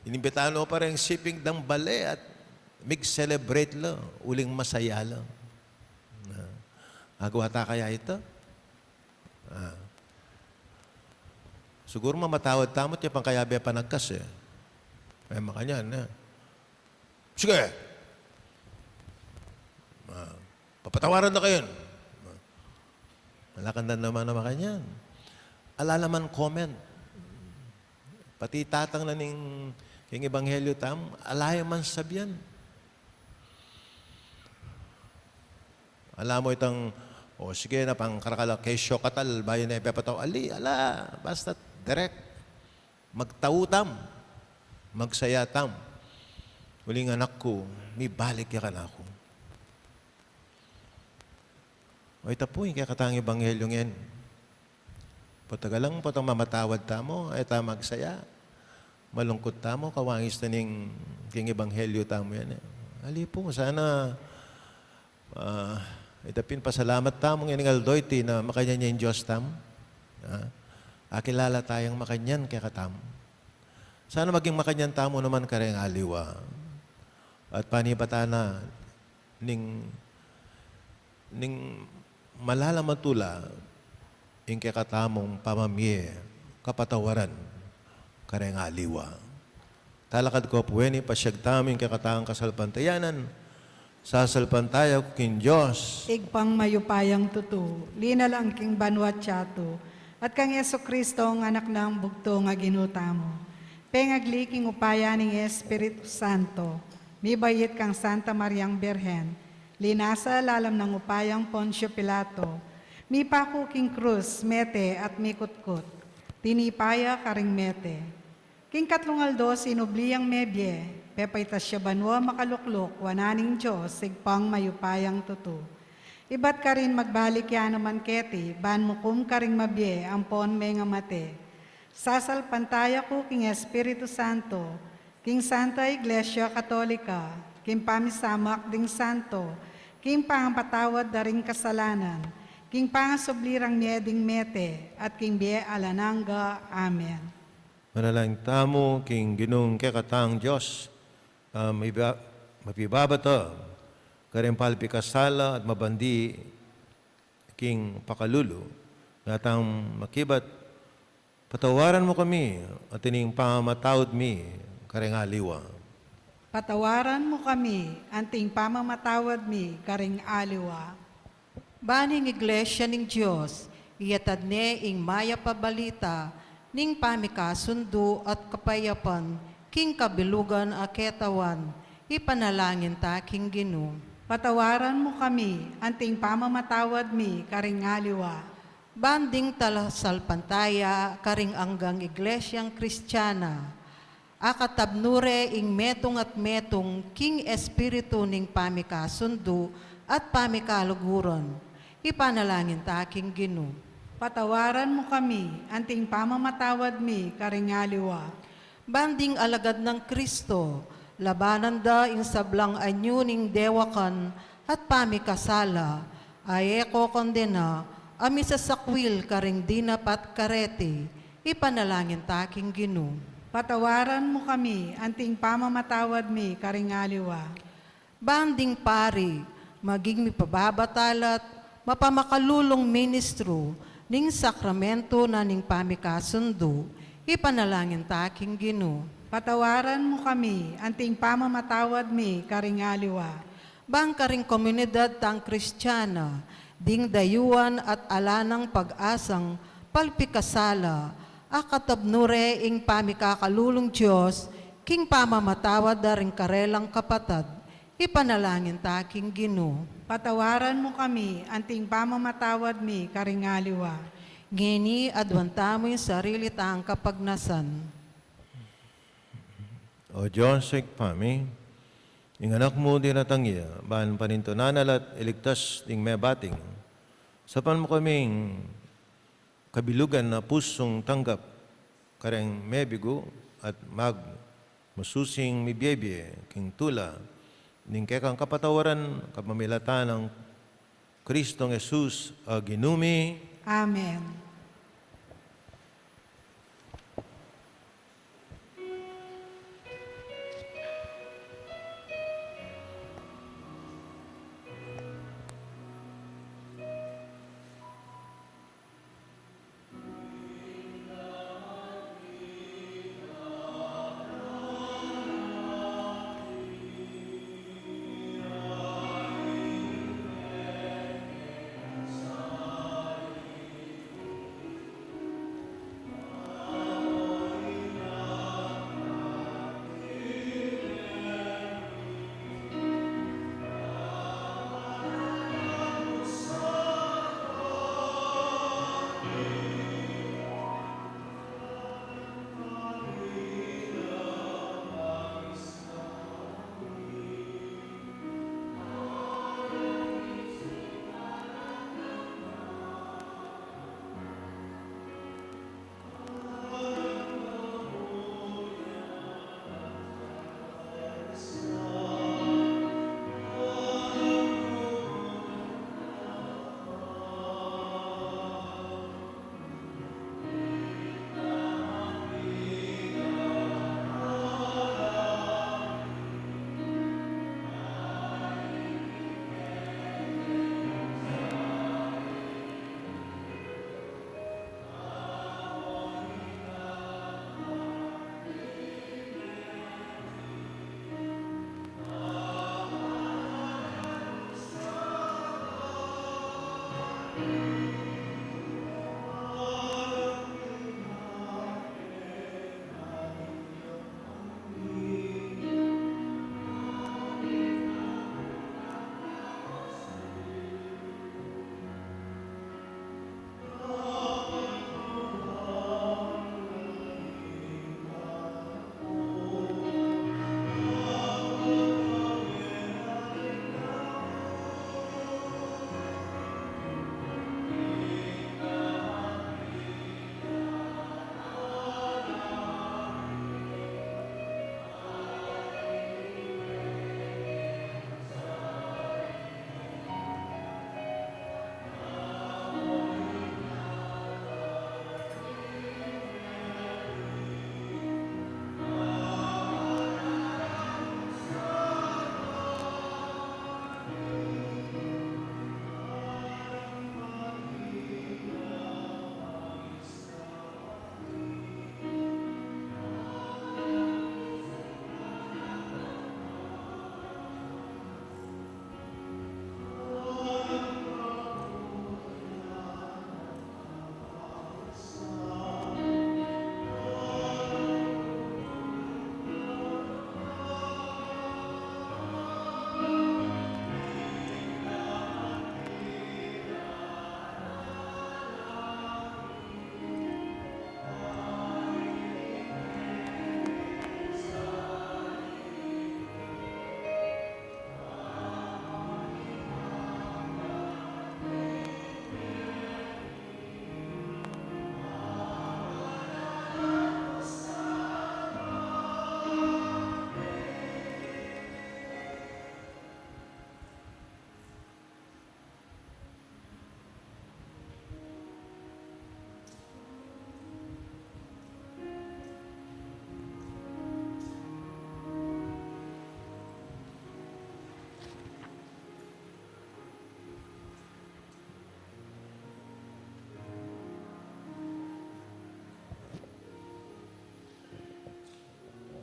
Inimbita mu pa reng siping dang bale at mig-celebrate la, uling masaya la. Ah, agawa ta kaya ita? Ah. Siguru mamatawad tamu, tiya pang kayabe panagkas e. E, makanyan e. Sige. Ah, papatawaran da kayu. Ala kang dandaman a makanyan. Ala naman comment. Pati tatang na ning king ebanghelyo tamu, ala ya man sabian. Ala mu itang, o sige na, pangkarakal a kesyo katal, bayu ne pepatau, ali, ala, basta direct. Magtau tam, magsaya tam. Uling, anak ku, mibalik ya kanaku. O ita pu ing kekatang ebanghelyo ngeni. Potang alang, potang mamatawad tamu, e ta magsaya. Malungkut tamu, kawangis na ning king ebanghelyo tamu yan e. Ali pu, sana, ah, ita pin pasalamat tamu ngening aldo iti na makanyan ya ing Dios tamu. Ah, akilala tayang makanyan kekatamu. Sana maging makanyan tamu naman kareng aliwa. At panibatan na ning, ning malalam a tula ing kekatamung pamamie kapatawaran kareng aliwa. Talakad ko pu ini, pasiag tamu ing kekatang kasalpantayanan. Sasalpantaya ku king Dios, Ibpang mayupayang tutu, linalang king banua at yatu, at kang Jesucristo, ing Anak nang bugtung a Ginu tamu. Pengagli king upaya ning Espiritu Santo, mibait kang Santa Mariang Birhen, linasa lalam nang upayang Poncio Pilato, mipaku king krus, mete at mikutkut. Tinipa ya karing mete. King katlung aldo sinubli yang mebie, pepaitas ya banua makalukluk wanan ning Dios, Ibpang mayupayang tutu. Ibat karin magbalik ya naman keti, ban mukum karing mabie ampon mengamate. Sasalpantaya ku king Espiritu Santo, king Santa Iglesia Katolika, king pamisamak ding santo, king pangapatawad da ring kasalanan, king pangasubli rang mie ding mete, at king bie alang angga. Amen. Manalangin tamu king Ginung kekatang Dios, a miba-, mapibabata kareng palpikasala at mabandi king pakalulu, ngatang makibat, patawaran mu kami, anti ning pamamatawad mi kareng aliwa. Patawaran mu kami, anti ning pamamatawad mi kareng aliwa. Ban ing Iglesia ning Dios, iyatad ne ing mayap a balita ning pamikasundu at kapayapan king kabilugan a ketawan, ipanalangin ta king Ginu. Patawaran mu kami, anti ning pamamatawad mi kareng aliwa. Ban ding talasalpantaya karing anggang Iglesiang Kristiana, akatabnu re ing metung at metung king espiritu ning pamikasundu at pamikaluguran, ipanalangin ta king Ginu. Patawaran mu kami, anti ning pamamatawad mi kareng aliwa. Ban ding alagad nang Kristo, labanan da ing sablang anyu ning dewakan at pamikasala, a e kokondena, a misasakwil karing dinapat kareti, ipanalangin ta king Ginu. Patawaran mu kami, anti ning pamamatawad mi kareng aliwa. Ban ding pari, maging mipababatalat, mapamakalulung ministru ning sakramento na ning pamikasundu, ipanalangin ta king Ginu. Patawaran mu kami, anti ning pamamatawad mi kareng aliwa. Ban karing komunidad tang Kristiana, ding dayuan at ala nang pag-asang palpikasala, akatabnu re ing pamikakalulung Dios king pamamatawad da ring karelang kapatad, ipanalangin ta king Ginu. Patawaran mu kami, anti ning pamamatawad mi kareng aliwa. Ngeni aduan tamu ing sarili tang kapagnasan. O Dios, Ibpa mi, ing Anak mu dinatang ya, ban panintunan na la't iligtas ding mebating. Saupan mu kaming kabilugan a pusung tanggap kareng mebigu at magmususing mibiebie king tula ning kekang kapatawaran kapamilatan nang Kristong Jesus a Ginu mi. Amen.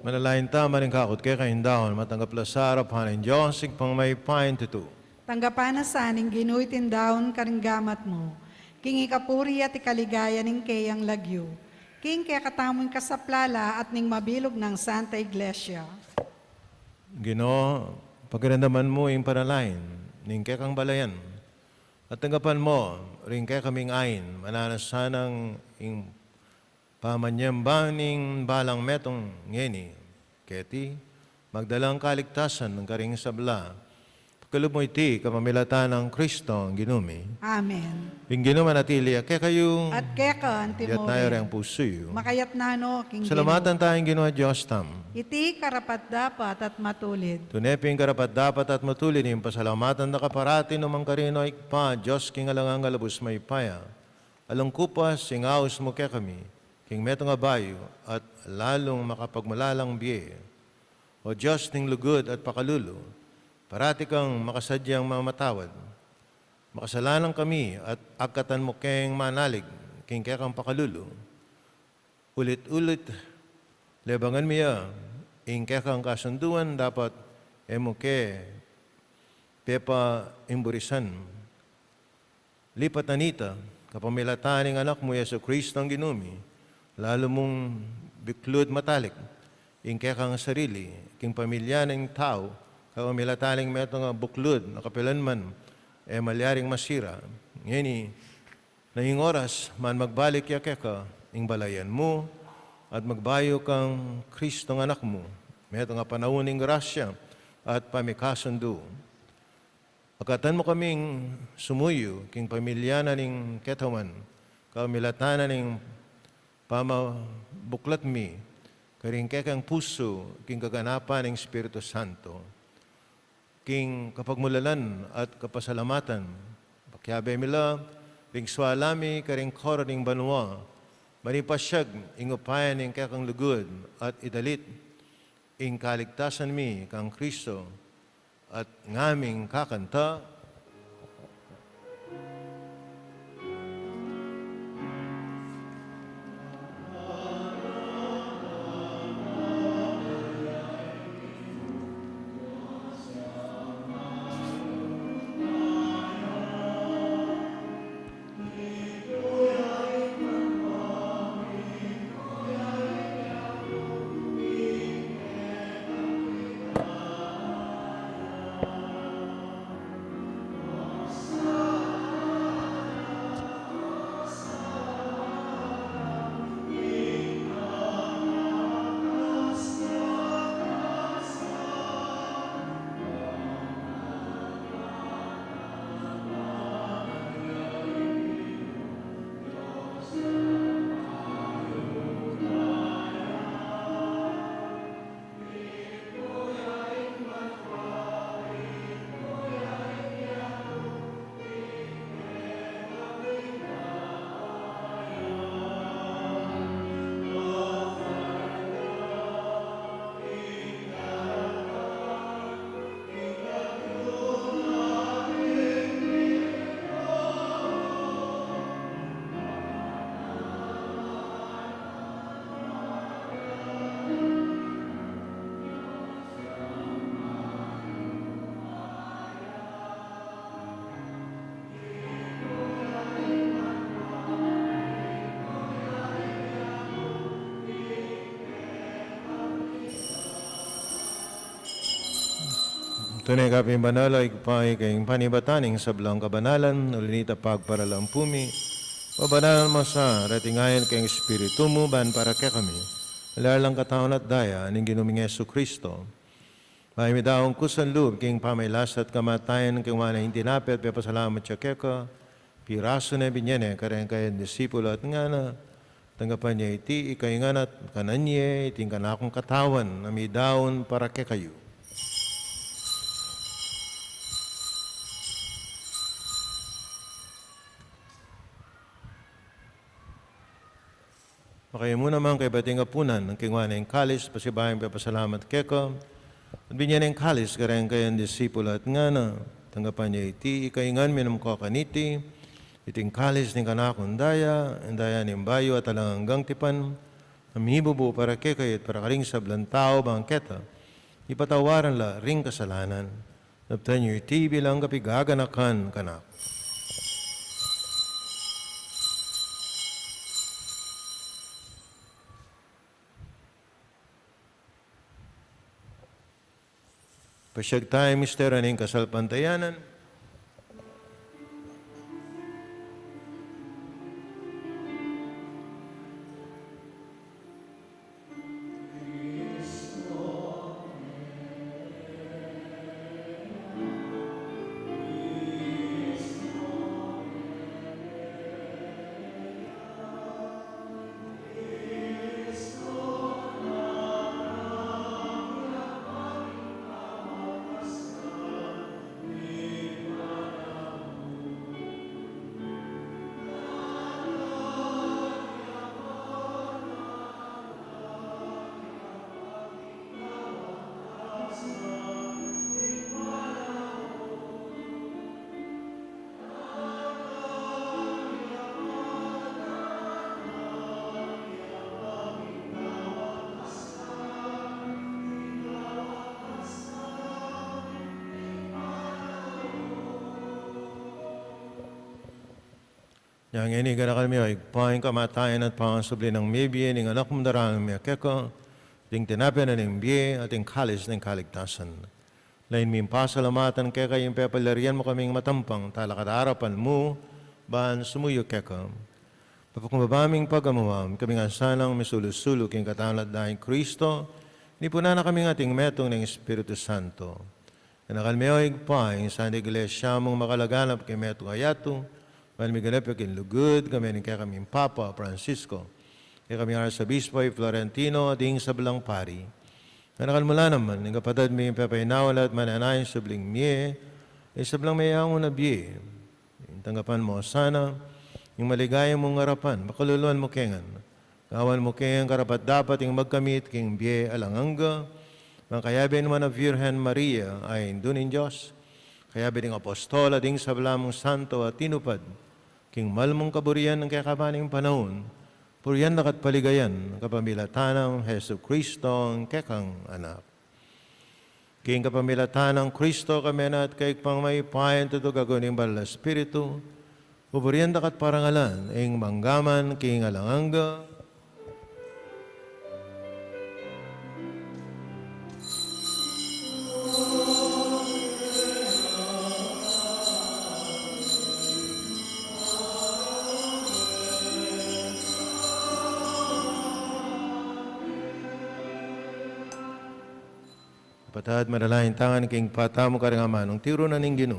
Manalangin tamu, ing kakut kekayu ing daun, matanggap la sa arapan ning Dios, Ibpang mayupaya tutu. Tanggapan na sa ning Ginu iting daun karing gamat mu, king ikapuri at ikaligaya ning keyang lagyu, king kekatamung kasaplalan at ning mabilug nang Santa Iglesia. Ginu, pakiramdaman mu ing panalangin ning kekang balayan, at tanggapan mu ring kekaming ain, mananu na sanang ing pamanyamba ning balang metung ngeni keti, magdalang kaligtasan karing sabla. Pakalub mu iti kapamilatan nang Kristong Ginu mi. Amen. Ing Ginu manatili ya kekayu. At keka antimurin. Iyatas yu reng pusu yu. Makayatas na no king Ginu. Salamatan taya ing Ginu a Dios tamu. Iti karapat-dapat at matulid. Tune pin karapat-dapat at matulid ing pasalamatan da ka parati nu man karin, O Ibpa, Dios king alang angga, lubus mayupaya. Alungkupas ing aus mu kekami king metung a bayu at lalung makapagmulalang bie. O Dios ning lugud at pakalulu, parati kang makasadyang mamatawad. Makasalanan kami at agkatan mu keng manalig king kekang pakalulu. Ulit-ulit lebangan mi ya ing kekang kasunduan, dapot e mu ke pepaimburisan. Lipat na nita, kapamilatan ning Anak mu, Jesucristo a Ginu mi, lalu mung biklud matalik ing kekang sarili king pamilya ning tau, kapamilatan ning metung a buklud a kapilan man e malyaring masira. Ngeni, na ing oras man magbalik ya keka ing balayan mu, at magbayu kang Cristong Anak mu, metung a panaun ning grasya at pamikasundu. Agkatan mu kaming sumuyu king pamilya na ning katawan, kapamilatan na ning pamabuklat mi karing kekang pusu king kaganapan ning Espiritu Santo. King kapagmulalan at kapasalamatan, pakiabe mi la ring suala mi karing koro ning banua, ban ipasyag ing upaya ning kekang lugud at idalit ing kaligtasan mi kang Cristo at ngaming kakanta. Tune ka pin banal, O Ibpa, ika ing panibatan ning sablang kabanalan, uli na nita pagparalan pu mi, pabanalan mu sa, dating ayan king Espiritu mu, ban para kekami alalang katawan at daya ning Ginu ming Jesucristo. Bayu mi daun kusan lub king pamagkasakit at kamatayan, king wala ing tinape at pepasalamat ya keka, pirasu ne, binye ne kareng kayang disipulu at ngana: Tanggapan ye iti ikayu ngan at kanan ye, iti ing kanakung katawan a midaun para kekayu. Makayamu naman kaybat ing apunan, king wala ing kalis, pasibayu yang pepasalamat keka, at binye ne ing kalis kareng kayang disipulu at ngana: Tanggapan ye iti ikayu ngan, minum ko kaniti, iti ing kalis ning kanakung daya, ing daya ning bayu at alang anggang tipan, a mibubu para kekayu at para karing sablang tau, ban keta ipatawaran la ring kasalanan. Daptan yu iti bilang kapaganakan kanaku. Pasyag taya ing misteryu ning kasalpantayanan. Ngeni, ganaka mi, O Ibpa, ing kamatayan at pangasubli nang mebie ning Anak mung daraun mi keka, ding tinape na ning bie at ing kalis ning kaligtasan. Lain ming pasalamatan keka ing pepalyarian mu kaming matampang talakad king arapan mu ban sumuyu keka. Papakumbaba ming pagamuan, ikami ngan sanang misulu-sulu king katawan at daya nang Kristo, nipunan na kami ngan ating metung ning Espiritu Santo. Ganakan me, O Ibpa, ing Santa Iglesia mung makalaganap king metung a yatu, ban miganap ya king lugud, kami ning kekaming Papa Francisco, kekaming Arsobispo i Florentino, ding sablang pari. Ganakan mu la naman ing kapatad ming pepainawa la at manenaya king subling mie, ing sablang meangu na bie. Ing tanggapan mu sana ing maligaya mung arapan, pakaluluan mu ke ngan. Gawan mu keng karapat-dapat ing magkamit king bie alang angga, mangkayabe ning Nuan a Virgen Maria a Indu ning Dios, kayabe ding apostol at ding sabla mung santo a tinupad king mal mung kaburian king kekaban ning panaun, purian da ka at paligayan kapamilatan nang Jesucristo a kekang Anak. King kapamilatan nang Kristo, kami na at kaybat mayupayang tutu, aguan ning Banal a Espiritu, pupurian da ka at parangalan ing mangga man king alang angga. Kapatad, manalangin tamu ngan king patamu karing amanung tiru na ning Ginu.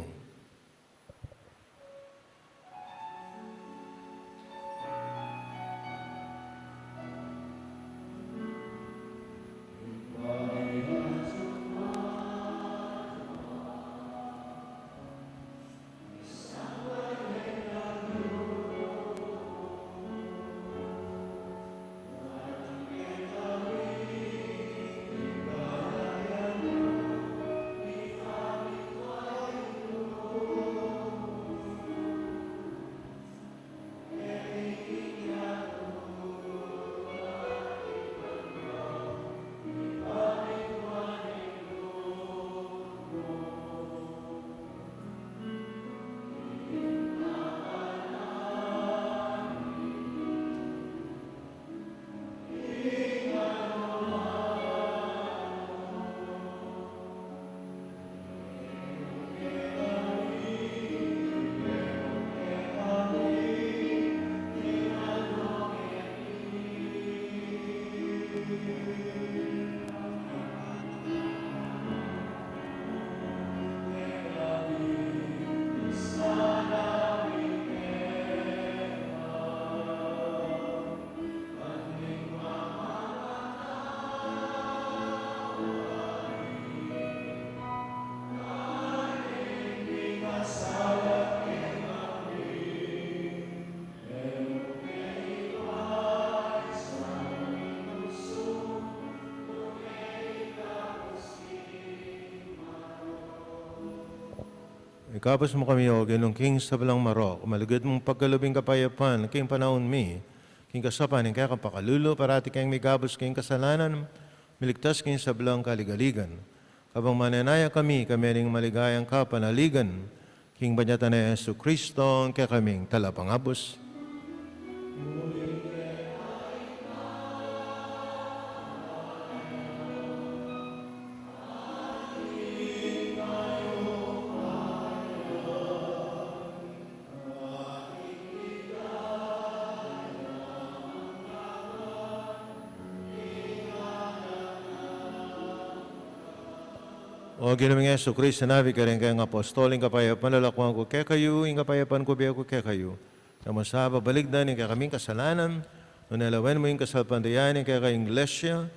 Ikabus mu kami, O Ginu, king sablang marok, malugud mung pagkalub ing kapayapan king panaun mi, king kasaupan ning kekang pakalulu, parati keng mikabus king kasalanan, miligtas king sablang kaligaligan. Kabang manenaya kami, kami ning maligayang kapanaligan, king bandiat na nang Jesucristo, a kekaming Talapangabus. O Ginu ming Jesucristo, sinabi mu karing kekang apostol, ing kapayapan lalakwan ku kekayu, ing kapayapan ku ibie ku kekayu. Nung mu sa babalikdan ing kekaming kasalanan, nune lawen mu ing kasalpantayanan ning kekang Iglesia,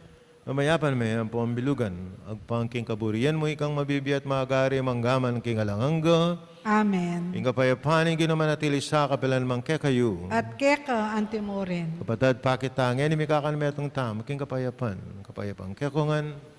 mamayapan me ampon bilugan, agpang king kaburian mu, ikang mabibie at magari mangga man king alang angga. Amen. Ing kapayapan ning Ginu manatili sa kapilan man kekayu. At keka anti mu rin. Kapatad, pakit tamu ngeni ing kakanmetung tamu king kapayapan. Kapayapan kekongan.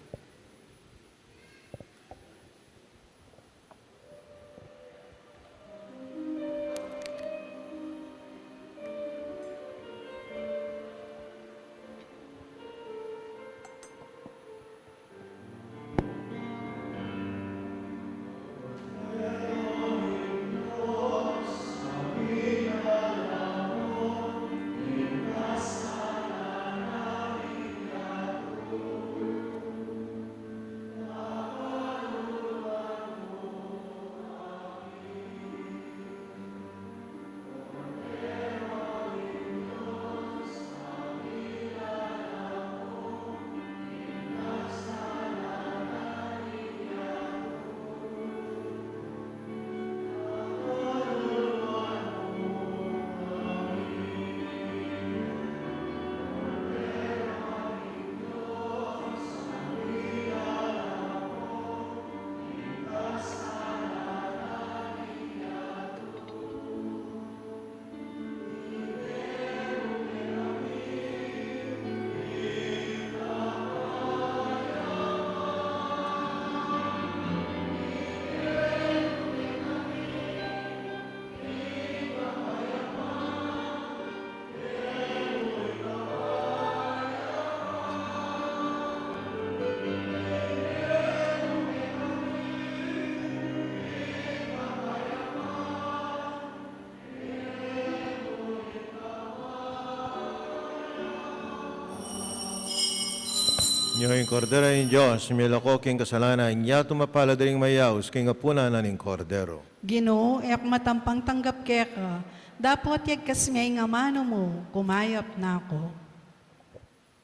Ing Kordero ning Dios, milako king kasalanan, yatu mapalad ding mayaus king apunan na ning Kordero. Ginu, e ku matampang tanggap keka, dapot yagkas me ing amanu mu, kumayap na ku.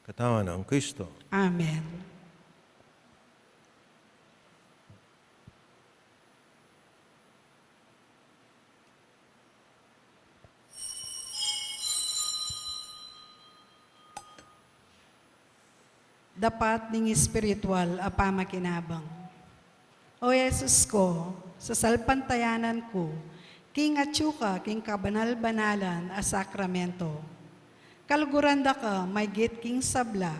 Katawan nang Kristo. Amen. Dapat ning espiritual a pamakinabang. O Jesus ku, sasalpantayanan ku king atyu ka king kabanal-banalan a sakramento. Kaluguran da ka maygit king sabla,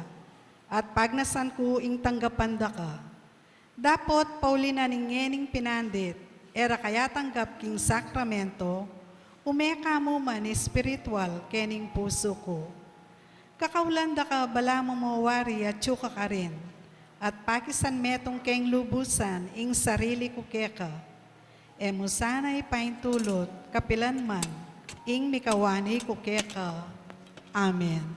at pagnasan ku ing tanggapan da ka. Dapot pauli na ning ngening pinandit, e ra ka yatanggap king sakramento, ume ka mu man espiritual kening pusu ku. Kakaulan da ka balamu mo wari atyu ka karin, at pakisan metung keng lubusan ing sarili ku keka. E mu sana ipaintulut kapilan man ing mikawani ku keka. Amen.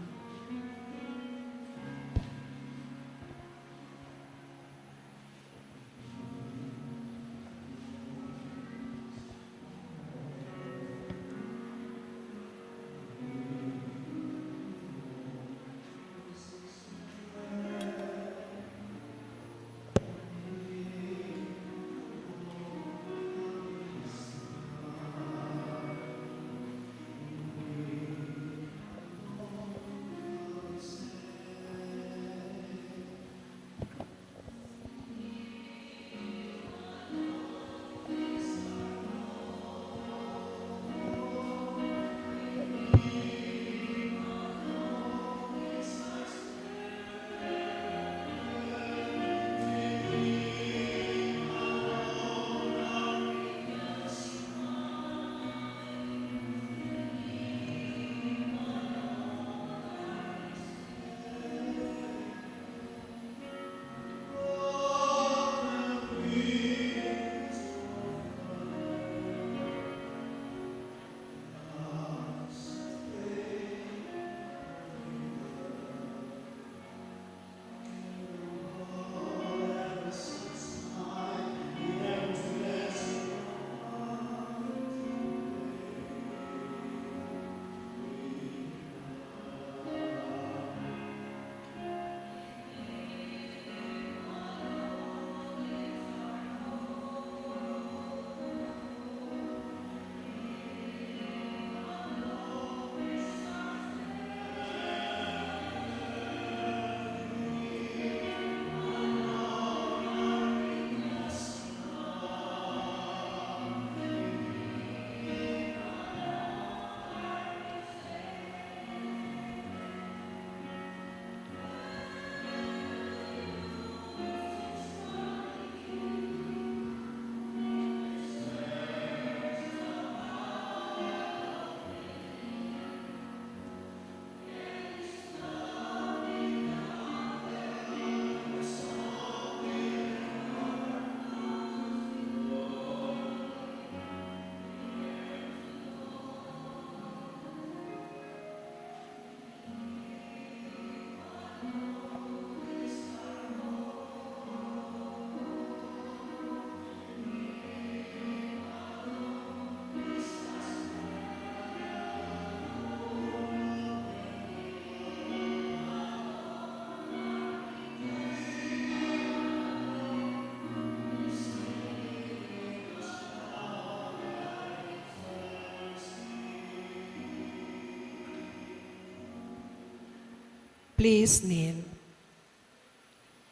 Please kneel.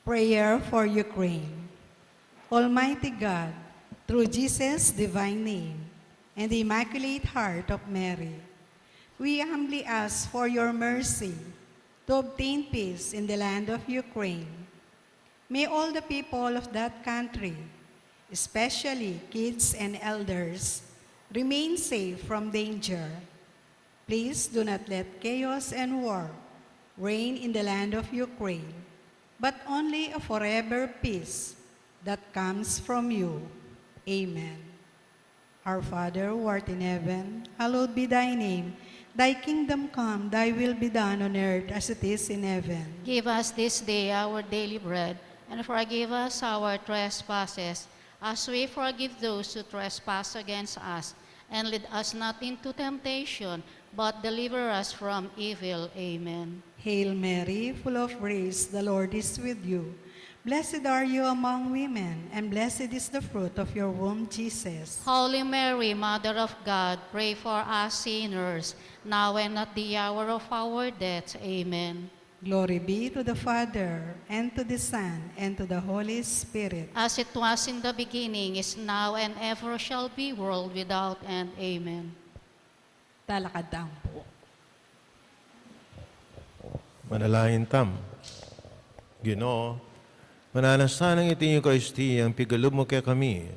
Prayer for Ukraine. Almighty God, through Jesus' divine name and the Immaculate Heart of Mary, we humbly ask for your mercy to obtain peace in the land of Ukraine. May all the people of that country, especially kids and elders, remain safe from danger. Please do not let chaos and war reign in the land of Ukraine, but only a forever peace that comes from you. Amen. Our Father, who art in heaven, hallowed be thy name. Thy kingdom come, thy will be done on earth as it is in heaven. Give us this day our daily bread, and forgive us our trespasses, as we forgive those who trespass against us. And lead us not into temptation, but deliver us from evil. Amen. Hail Mary, full of grace, the Lord is with you. Blessed are you among women, and blessed is the fruit of your womb, Jesus. Holy Mary, Mother of God, pray for us sinners, now and at the hour of our death. Amen. Glory be to the Father, and to the Son, and to the Holy Spirit. As it was in the beginning, is now, and ever shall be, world without end. Amen. Talakad tamu pu. Manalangin tamu. Ginu, mananu sanang iting Eukaristia a pigalub mu kekami,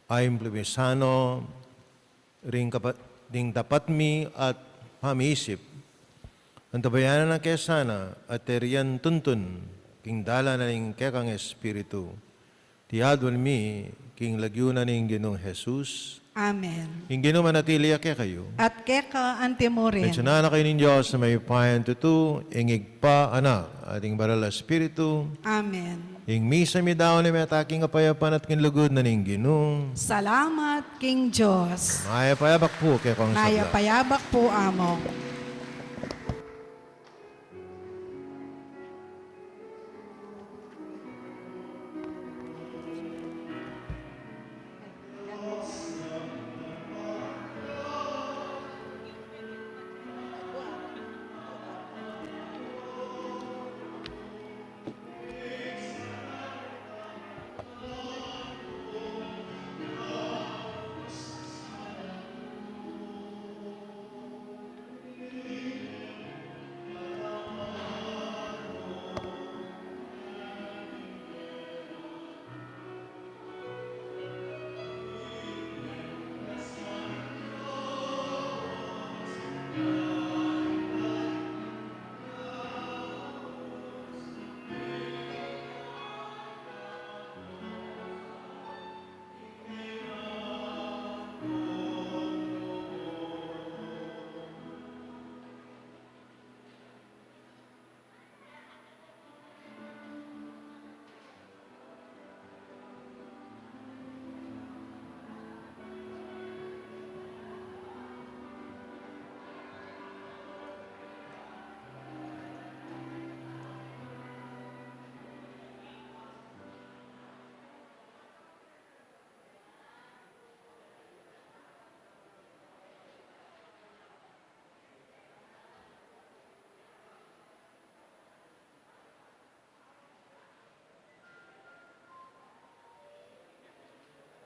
a impluensyahan no ring kapa-, ring tapat mi at pamiisip. Antabayanan na ke sana at terian tuntun king dalan na ning kekang Espiritu. Iti adwan mi king lagyu na ning Ginung Jesus. Amen. Ing Ginu manatili ya kekayu. At keka antimurin. Bendisyunan na kayu ning Dios a mayupayang tutu, ing Ibpa, Anak, at ing Banal a Espiritu. Amen. Ing misa midaun na meta king kapayapan at king lugud na ning Ginu. Salamat king Dios. Mayap a abak pu kekong sabla. Mayap a abak pu, Among.